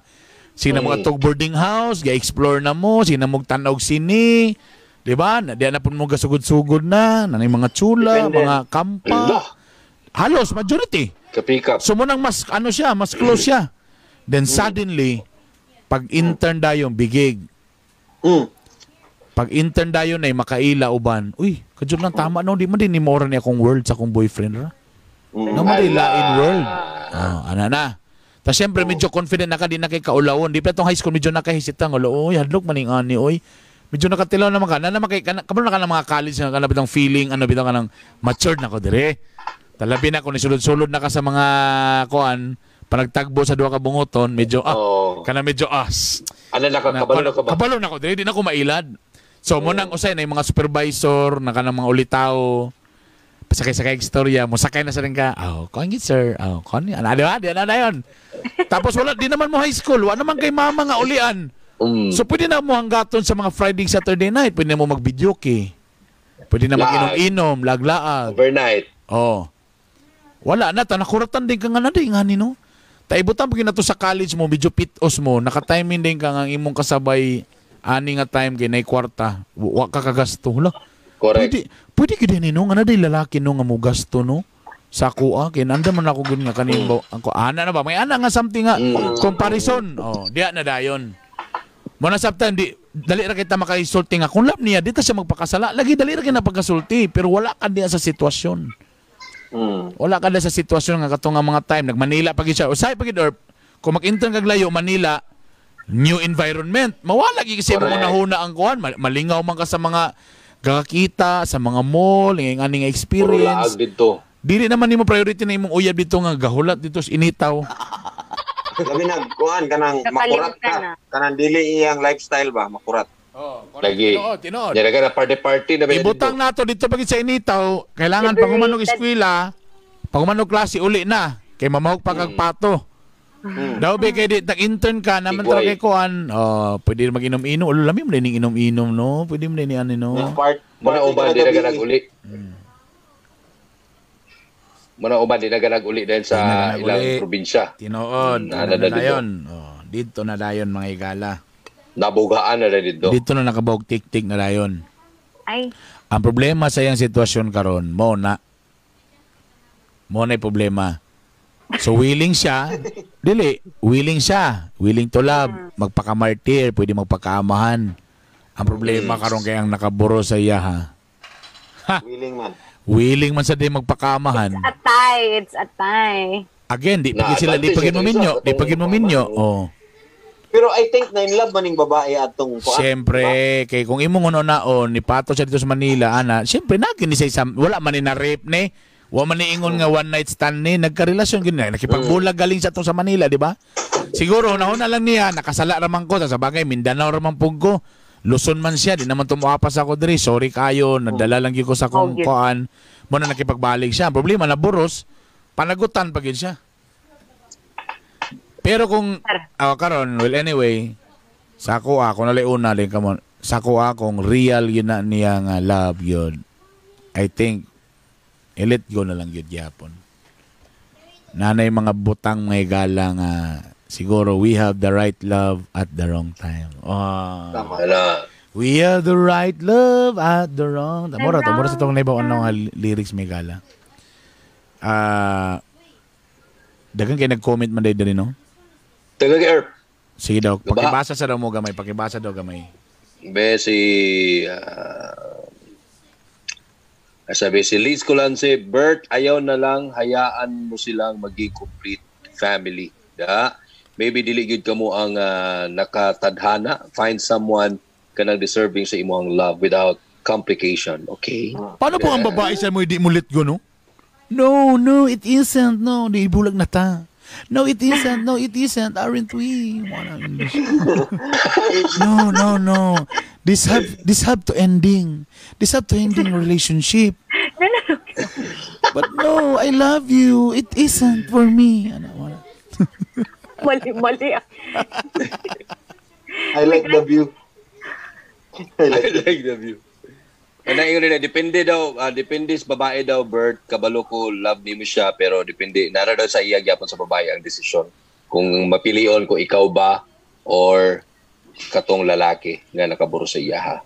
Sige na mga tog boarding house, ga-explore na mo, sige na mo tan-aw sini. Di ba? Na, di na po mo gasugod-sugod na, nanay mga chula, Depende. mga kampa. Ala. Halos majority. Kapikap. So munang mas ano siya, mas close siya. Then suddenly, pag intern dayon bigig. Pag intern dayon ay makaila uban. Uy, kadyo lang tama no, di man din ni mora ni akong world sa akong boyfriend ra. No man di lain world. Oh, ana na. Ta syempre medyo confident na ka di na kay kaulawon. Di pa tong high school medyo nakahisitang ulo. Oy, hadlok man ning ani oy. Medyo nakatilaw naman ka. Na naman kay kana kabalo na ka ng mga college na kana bitang feeling ano bitang kanang matured na ko dire. Talabi na ko ni sulod-sulod na ka sa mga kuan panagtagbo sa duha ka bungoton medyo ah Oo. kana medyo as Ano na ka, kabalo na ka ba? Kabalo na ko dire di na ko mailad. So mo nang usay na yung mga supervisor na kanang mga ulitaw pasakay-sakay istorya mo sakay na sa rin ka. Oh, kuan gid sir. Oh, kuan ni ana di ba? Di ana na yon. Tapos wala di naman mo high school, wala naman kay mama nga ulian. So pwede na mo hanggaton sa mga Friday, Saturday night, pwede na mo mag-video kay. Pwede na Laag. mag-inom-inom, laglaag. Overnight. Oh. Wala na, ta nakuratan din ka nga na di nga ni no. Taibutan pag to sa college mo, medyo pitos mo, naka-timing din ka nga ang imong kasabay ani nga time kay nay kwarta, wa ka kagasto. Hala. Correct. Pwede pwede gyud ni no nga na di lalaki no nga mo gasto no. Sa ako ah, kay nanda man ako gyud nga kaning ba ako ana na ba may ana nga something nga comparison. Oh, diya na dayon. Mo na sabtan di dali ra kita makaisulti nga kung love niya dito siya magpakasala. Lagi dali ra kay napagkasulti pero wala ka diya sa sitwasyon. Wala ka diya sa sitwasyon nga katong nga mga time nag Manila pa gid siya. Usay pa gid or kung mag-intern kag layo Manila, new environment. Mawala gid kasi mo Correct. una ang kuan, malingaw man ka sa mga gakakita sa mga mall, ng aning Puro laag experience. dito. Dili naman nimo priority na imong uyab dito nga gahulat dito sa initaw. Labi na kuan kanang makurat Nakalimutan ka. na. Kanang dili iyang lifestyle ba, makurat. Oh, Lagi. Tinuod, tinuod. Yan na party-party na ba yan Ibutang dito? nato dito pag sa initaw, kailangan pag humanog Liberated. eskwela, pag humanog klase uli na kay mamahog pa kag pato. Daw be kay di nag-intern ka naman Igway. tra kay kuan, oh, pwede mag-inom-inom. Ulo lami mo din inom-inom no. Pwede mo din ano no. Part Muna party uban, ka di na gabi. ganag uli. Muna uban, di na ganag uli dahil sa Di na ganag ilang uli. probinsya. Tinuod, Mm, ano ana na na dito. dayon. Oh, dito na dayon mga igala. Nabugaan na dito. Dito na nakabog tik-tik na dayon. Ay, Ang problema sa iyang sitwasyon karon, mo na problema. So willing siya, dili, willing siya, willing to love, magpakamartir, pwede magpakaamahan. Ang problema karon kay ang nakaburo sa iya ha. Willing man. Willing man sa di magpakaamahan. a tie. It's a tie. Again, di Na, pagid sila, di advantage pagid ito mo isa, minyo, di katong pagid mo minyo. Oh. Pero I think na in love man ning babae atong kuan. Siyempre, kay kung imong uno-naon, ni pato siya dito sa Manila, ana, siyempre, nagini sa isang, wala man ni na-rape ni, wala man ni ingon nga one night stand ni, nagkarelasyon gini, nakipagbulag galing sa itong sa Manila, di ba? Siguro, hunahuna lang niya, nakasala raman ko, sa bagay, Mindanao raman pug ko, Luzon man siya, di naman tumuapas ako diri, sorry kayo, nadala lang gyud ko sa kong Oh, yun. kuan, mo na nakipagbalik siya. Ang problema, naburos, panagutan pa gyud siya. Pero kung ah, karon, well anyway, sa ako ako nalay una din kamo. Sa ako akong real yun na niya nga love yun. I think i-let go na lang yun gyapon. Nanay mga butang may gala nga siguro we have the right love at the wrong time. Oh. Tama. Wala. We have the right love at the wrong time. Mura to, mura sa tong naibaw ano nga lyrics may gala. Ah, dagan kay nag-comment man diri no. Taga kay Erp. Sige daw, Diba? pakibasa sa daw mo gamay, pakibasa daw gamay. Be si sabi si Liz Colanse, Bert, ayaw na lang hayaan mo silang maging complete family. Da? Maybe dili gyud kamo ang nakatadhana. Find someone kanang deserving sa imong love without complication. Okay? Paano po ang babae sa mo hindi mo let go, no? No, no, it isn't. No, di ibulag na ta. No, it isn't. No, it isn't. Aren't we? Wala English. No, no, no. This have to ending. This have to ending relationship. But no, I love you. It isn't for me. Ano, wala. Mali, mali. I like the view. I I like the like the view. Ano yun nila, depende daw, depende sa babae daw, Bert, kabalo ko, love nimo siya, pero depende, nara daw sa iya gyapon sa babae ang desisyon. Kung mapilion ko ikaw ba or katong lalaki nga nakaburo sa iya ha.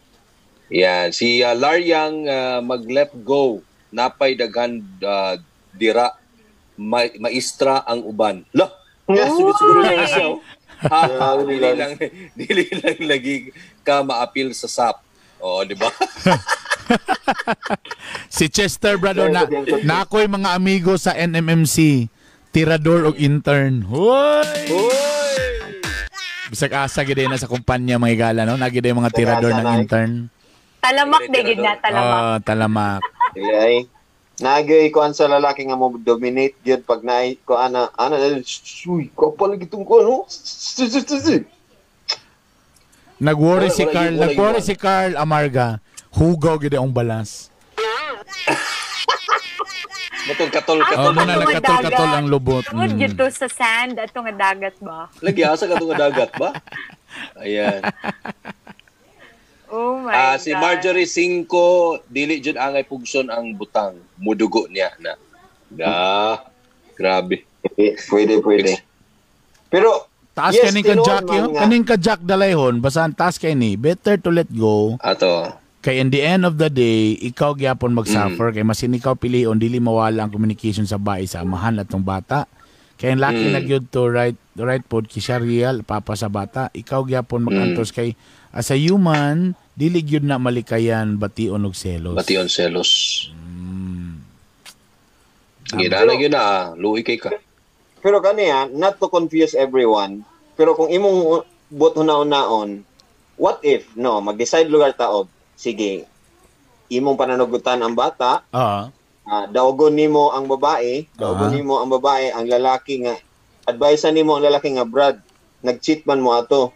Yan, si Laryang mag-let go, napay daghan dira, maistra ang uban. Lah, siguro na siya. Oh. Ha, Grabe, dili grabe. lang, dili lang lagi ka maapil sa SAP. Oo, di ba? Si Chester, brother, na, na ako'y mga amigo sa NMMC. Tirador og intern. Hoy! Hoy! Bisag asa gid na sa kumpanya mga igala, no? Nagi mga tirador Asa ng na, eh. intern. Talamak de gid na, talamak. Ah, talamak. Ay. Nagay kuan sa lalaki nga mo dominate gyud pag naay kuan na ana suy ko pala gitong ko no. Nag-worry Wala- si wala Carl, wala nag-worry iwan. si Carl Amarga. Hugaw gid ang balas. Matong katol-katol. Oh, muna Atong nga nagkatol-katol dagat. ang lubot. Tungod Mm. gyud to sa sand ato nga dagat ba? Lagi asa ka nga dagat ba? Ayan. Oh my Ah, si God. Marjorie Cinco, dili jud angay pugson ang butang. Mudugo niya na. Na. Grabe. Pwede, pwede. Pero Taas yes, kay ning ka tinuod Jack man yun. nga. Kaning ka Jack Dalayhon, basahan taas kay ni. Better to let go. Ato. Kay in the end of the day, ikaw gyapon mag-suffer kay masin ikaw pilion dili mawala ang communication sa bae sa amahan atong bata. Kay ang laki na gyud to right right pod ki siya real papa sa bata, ikaw gyapon mag-antos kay as a human dili gyud na malikayan bation og selos. Bation selos. Ginana gyud na, ah. Luoy kay ka. Pero kaniya, not to confuse everyone, pero kung imong buot hunaon-naon, what if, no, mag-decide lugar taob, sige, imong pananugutan ang bata, Oo. Daugon nimo ang babae, daugon nimo ang babae, ang lalaki nga, advice nimo ang lalaki nga, Brad, nag-cheat man mo ato.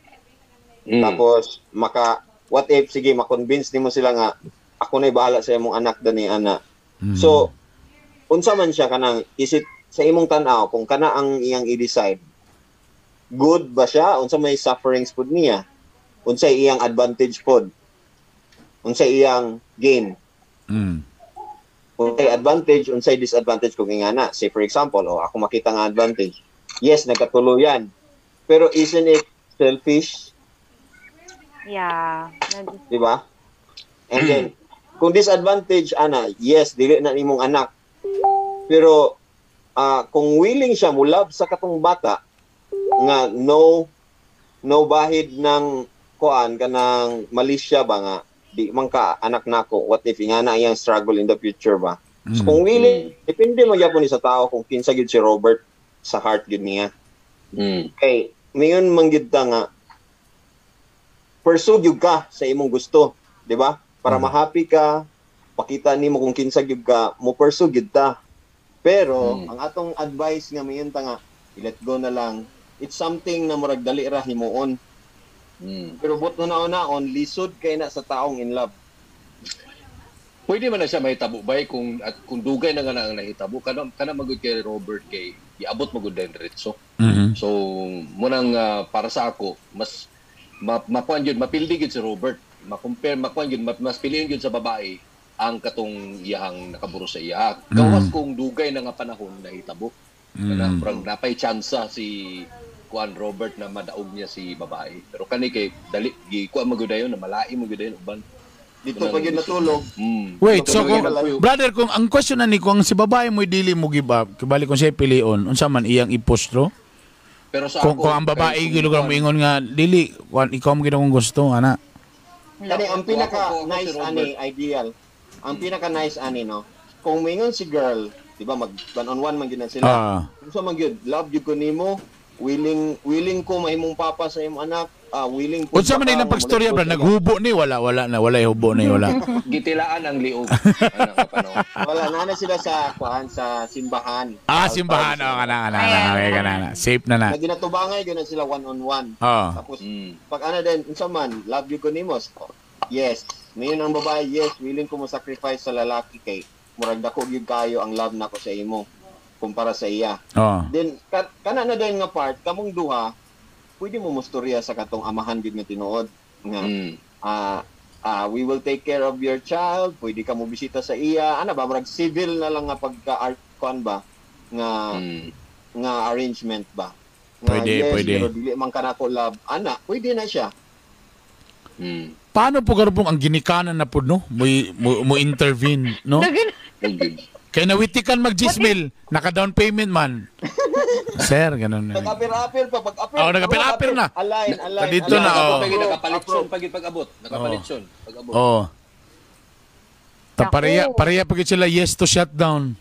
Tapos, maka, what if, sige, ma-convince nimo sila nga, ako na'y bahala sa imong anak dani ana. So, unsa man siya kanang, is it sa imong tan-aw, kung kana ang iyang i-decide, good ba siya? Unsa may sufferings pud niya? Unsa iyang advantage pod? Unsa iyang gain? Unsay advantage, unsay disadvantage kung ingana. Say for example, oh, ako makita nga advantage. Yes, nagkatuluyan. Pero isn't it selfish? Yeah. Di ba? And then, kung disadvantage, ana, yes, dili na nimong anak. Pero, kung willing siya mulab sa katong bata, nga no bahid ng kuan kanang malisya ba nga di man ka anak nako, what if ingana iyang struggle in the future ba? So kung willing, depende man gyapon ni sa tao kung kinsa gyud si Robert sa heart gyud niya. Kay mayon man gyud ta nga pursue gyud ka sa imong gusto, di ba? Para ma-happy ka, pakita nimo kung kinsa gyud ka, mo pursue gyud ta. Pero ang atong advice nga mayon ta nga i-let go na lang, it's something na murag dali ra himuon. Pero but na on lisod kay na sa taong in love. Pwede man na siya mahitabo bay kung at kung dugay na nga na ang nahitabo kana kana magud kay Robert kay iabot magud din diretso. So munang para sa ako mas makuan gyud mapildi gyud si Robert, ma-compare makuan gyud mas piliin gyud sa babae ang katong iyahang nakaburo sa iya. Gawas kung dugay na nga panahon nahitabo. Kana murag napay tsansa si kuan Robert na madaog niya si babae. Pero kani kay dali gi kuan magud dayon na malaim magud dayon uban. Dito pa gyud natulog. Wait, so kung, brother, kung ang question na ni kung si babae mo dili mo give up, kibali kung siya pilion, unsa man iyang ipostro? Pero sa Kung, ako, kung ang babae kay- gyud lugar mo ingon nga dili, kuan ikaw mo gid akong gusto ana. Kani ang pinaka Ako, nice si Robert. ani ideal. Ang pinaka nice ani no. Kung moingon si girl, di ba mag one on one man gyud na sila. Unsa man gyud, love gyud ko nimo, willing ko mahimong papa sa imong anak, willing po Unsa man ilang pagstorya bro, naghubo ni wala wala na wala hubo ni wala. Gitilaan ang liog. Ana ka panahon. Wala na na sila sa kuan sa simbahan. Simbahan oh kana kana kana okay kana na. Safe na na. Na ginatubangay gyud na sila one on one. Tapos pag ana din unsa man, love you ko nimo. Yes. Mayon ang babae, yes, willing ko mo sacrifice sa lalaki kay murag dako gyud kayo ang love nako sa imo kumpara sa iya. Oh. Then kana na din nga part kamong duha pwede mo mustorya sa katong amahan gyud nga tinuod nga we will take care of your child, pwede ka mo bisita sa iya, ana ba murag civil na lang nga pagka art kon ba nga nga arrangement ba. Nga, Pwede, yes, pwede. Pero dili man kanako love, ana, pwede na siya. Paano po karon ang ginikanan na po no? Mo intervene, no? Kaya nawitikan mag-gismil, naka-down payment man. Sir, ganun na. Nag-apir-apir pa pag-apir. Oh, nag-apir-apir na. Align, align. Dito na, oh. Nakapalitson pag pag-abot. Nakapalitson pag-abot. Oh. Ta pareha pag sila yes to shutdown.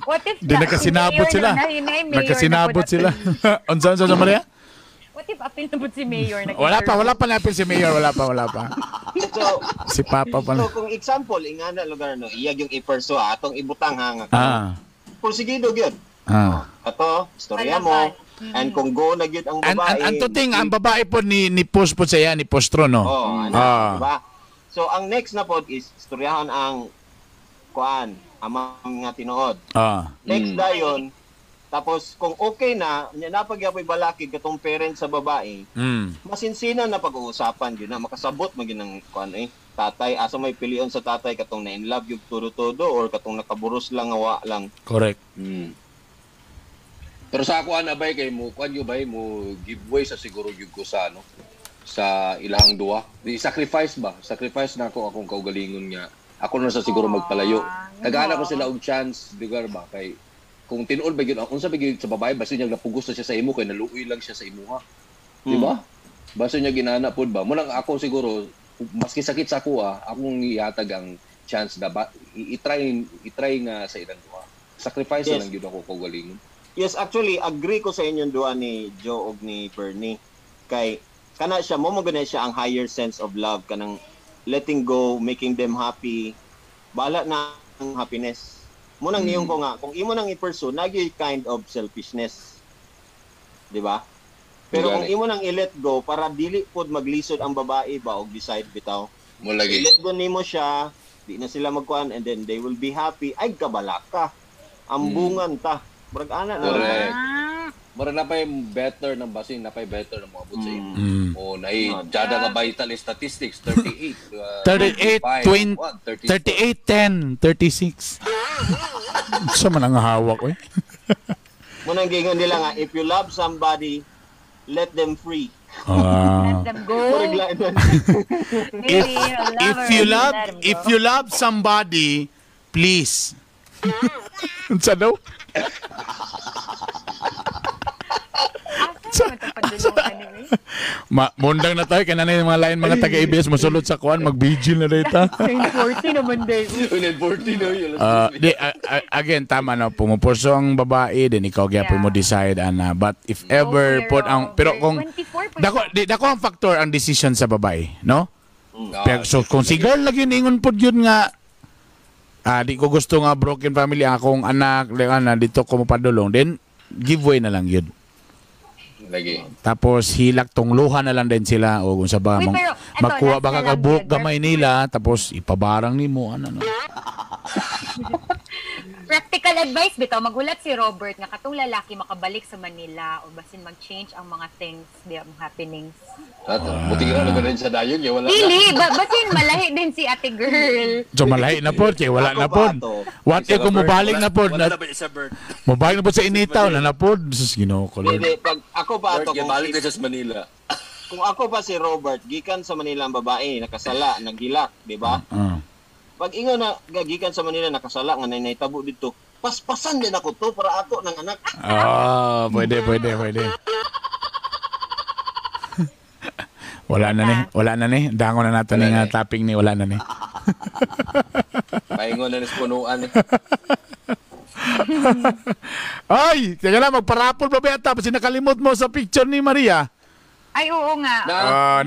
What if Di nagkasinabot sila. Nagkasinabot sila. Unsa unsa sa Maria? What if apil na po si Mayor? Wala pa na apil si Mayor, wala pa. So, si Papa pa. So kung example ingana lugar no, iyag yung i-pursue atong ibutang ha nga. Porsigido gyud. Ato, istorya mo. And kung go na gyud ang babae. Ang tuting ang babae po ni post po sa iya ni Postro no. Oh, ano, diba? So ang next na pod is istoryahan ang kuan, amang nga tinuod. Next dayon, tapos kung okay na, napagyapoy balakid katong parent sa babae, masinsinan na pag-uusapan yun na makasabot man gyud ng kuan tatay, asa may pilion sa tatay katong na in love yung todo-todo or katong nakaburos lang nga wa lang. Correct. Pero sa ako ana bay kay mo kuan yo bay mo giveaway sa siguro gyud ko sa ano sa ilahang duwa. Di sacrifice ba? Sacrifice na ako akong kaugalingon nga. Ako na sa siguro magpalayo. Tagaana ko sila og chance lugar ba kay kung tinuod ba gyud unsa ba gyud sa babae basta niya napugos na siya sa imo kay naluoy lang siya sa imuha. Di ba? Basta niya ginana pud ba? Mo lang ako siguro maski sakit sa ako akong ihatag ang chance na ba i-try nga sa ilang duha. Sacrifice yes. Lang gyud ako kaugalingon. Yes, actually agree ko sa inyong duha ni Joe og ni Bernie. Kay kana siya mo mo siya ang higher sense of love kanang letting go, making them happy. Bala na ang happiness. Munang niyong ko nga, kung imo nang i-pursue, nagi kind of selfishness. Di ba? Pero kung imo nang i-let go, para dili pod maglisod ang babae ba og decide bitaw. Mo lagi. I-let go nimo siya, di na sila magkuan and then they will be happy. Ay kabala ka. Ambungan ta. Murag ana na. Correct. Mura na pa'y better ng basing, na pa'y better ng moabot sa imo. O nai jada nga vital statistics 38 38 20 38 10 36. Sa man ang hawak oy. Munang gingon nila nga if you love somebody, let them free. Let them go. If you love somebody, please. Unsa daw? Mundang na tayo kaya na yung mga line mga taga-ABS mosulod sa kuan mag-vigil na data. 9:40 naman day. 9:40 no yun. Again tama no, pumupurso ang babae din ikaw gyapon mo decide ana, but if ever put ang pero kung dako ang factor ang decision sa babae, no? Pero so kung si girl lagi ingon pod yun nga di ko gusto nga broken family akong anak ana dito ko mopadulong, then give way na lang yun. Lagi. Tapos hilak tungluhan na lang din sila o kung sa ba magkuha baka ka buhok gamay nila tapos ipabarang nimo ano no. Practical advice bitaw maghulat si Robert nga katong lalaki makabalik sa Manila o basin mag-change ang mga things, di ang happenings. Buti ka na rin sa dayon kay wala. Dili, basin malahi din si ate girl. So malahi na pod kay wala na pod. What if kung mobalik na pod? Wala na ba sa bird? Mobalik na pod sa initaw na na pod. Sus Ginoo ko Lord. Hindi, pag ako pa ato kung balik na sa Manila. Kung ako pa si Robert, gikan sa Manila ang babae, nakasala, naghilak, di ba? Pag ingon na gikan sa Manila nakasala nga nay nahitabo dito, paspasan din ako to para ako ng anak. Ah, pwede. Wala na ni. Dangon na natin ni nga topic ni wala na ni. Paingon na ni punuan ni. Ay, teka lang magparapol pa ba tapos nakalimot mo sa picture ni Maria. Ay, oo nga. Na.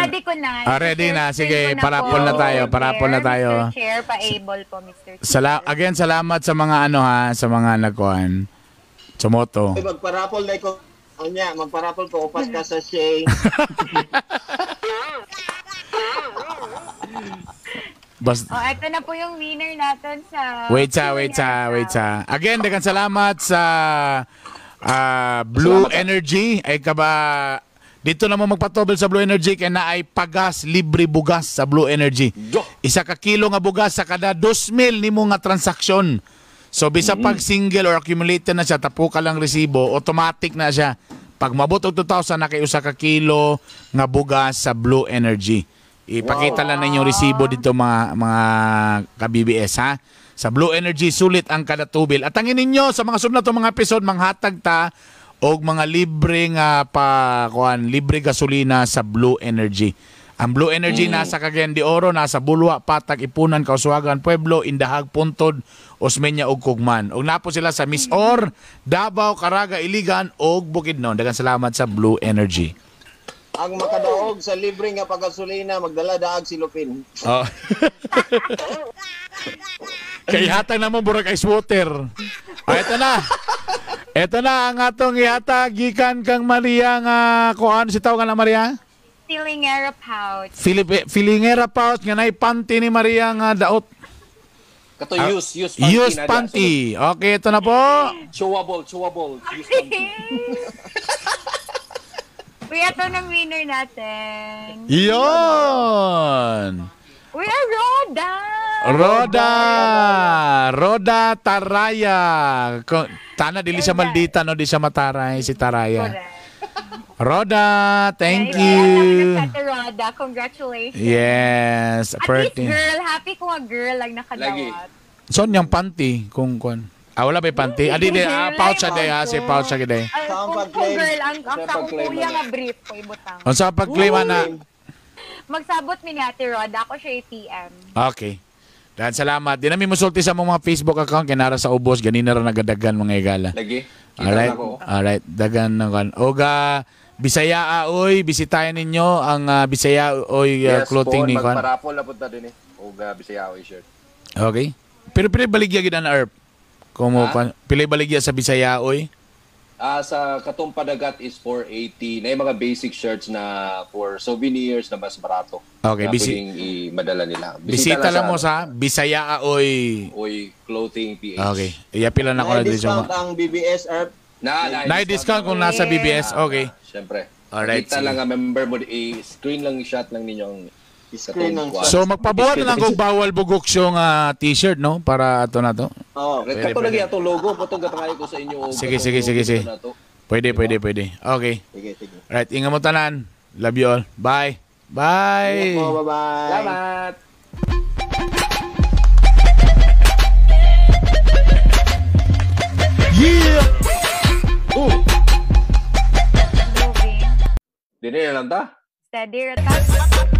Ready ko na. Ready na. Sige, parapol na tayo. Parapol na tayo. Mr. Chair, pa-able po, Mr. Chair. Again, salamat sa mga ano ha, sa mga nagkuhan. Sumoto. Ay, magparapol na ko. Anya, magparapol ko. Upas ka sa Shay. Bas Oh, eto na po yung winner natin sa... Wait sa. Again, daghang salamat sa Blue Salamat, ah. Energy. Ay ka ba dito na mo magpatobel sa Blue Energy kay naay pagas libre bugas sa Blue Energy. Yo. Isa ka kilo nga bugas sa kada 2,000 nimo nga transaksyon. So bisa pag single or accumulated na siya, tapo ka lang resibo, automatic na siya. Pag mabot og 2,000 na kay usa ka kilo nga bugas sa Blue Energy. Ipakita lang ninyo resibo dito mga ka-BBS ha. Sa Blue Energy sulit ang kada tubil. At angin ninyo sa mga sunod na mga episode manghatag ta og mga libre nga pa kuan, libre gasolina sa Blue Energy. Ang Blue Energy nasa Cagayan de Oro, nasa Bulwa, Patag, Ipunan, Kauswagan, Pueblo, Indahag, Puntod, Osmeña ug Kugman. Ug napo sila sa Misor, Davao, Caraga, Iligan ug Bukidnon. Daghang salamat sa Blue Energy. Ang makadaog sa libre nga pagasolina magdala daag si Lupin. Oh. Kay hatag na mo burag ice water. Oh, eto na. Eto na ang atong ihatag gikan kang Maria nga kuan si tawag na Maria? Filingera pouch. Filingera pouch nga nay panty ni Maria nga daot. Kato use panty. Use panty. Okay, ito na po. Chewable. Use panty. Uy, ito ng winner natin. Yon. Uy, ah, Roda! Roda Taraya. Tana, dili siya maldita, no? Di siya mataray, si Taraya. Correct. Roda, thank you. Roda, congratulations. Yes. At least girl, happy kung a girl lang nakadawat. So, niyang panty, kung. Ah, wala ba yung panty? Ah, di, pouch siya day, ha? Si pouch siya day. Kung girl, ang sa kuya nga brief ko, ibutang. Ang sa pag-claim, ana. Magsabot mi ni Ate Roda, ako siya ATM. Okay. Dahil salamat. Di namin musulti sa mga Facebook account, kinara sa ubos, ganina ra nagadagan mga igala. Lagi. Alright. Alright. Dagan na kan. Oga, Bisaya oy, bisitahin ninyo ang Bisaya oy yes, clothing ni kan. Yes, magparapol na punta din eh. Oga Bisaya oy shirt. Okay. Pero pili baligya gid na Erp. Kung pili baligya sa Bisaya oy. Sa Katong Padagat is 480. Na yung mga basic shirts na for souvenirs na mas barato. Okay, na pwedeng imadala nila. Bisita lang mo sa Bisaya oy. Oy Clothing PH. Okay. Iyapila na ko na dito. Discount ang BBS Erp. Na discount kung nasa BBS. Okay. Siyempre. Alright. Kita lang ang member mo, i-screen lang, shot lang ninyo ang screen lang. So magpabuhat na lang kung bawal bugok siyong t-shirt, no? Para ato na to. Oo. Kato lagi atong logo, potong gatangayo ko sa inyo. Sige. Pwede. Okay. Sige. Alright, ingat mo tanan. Love you all. Bye. Bye. Ingat mo, bye-bye. Salamat. Yeah! Oh. Dili na lang ta. Steady, ratas.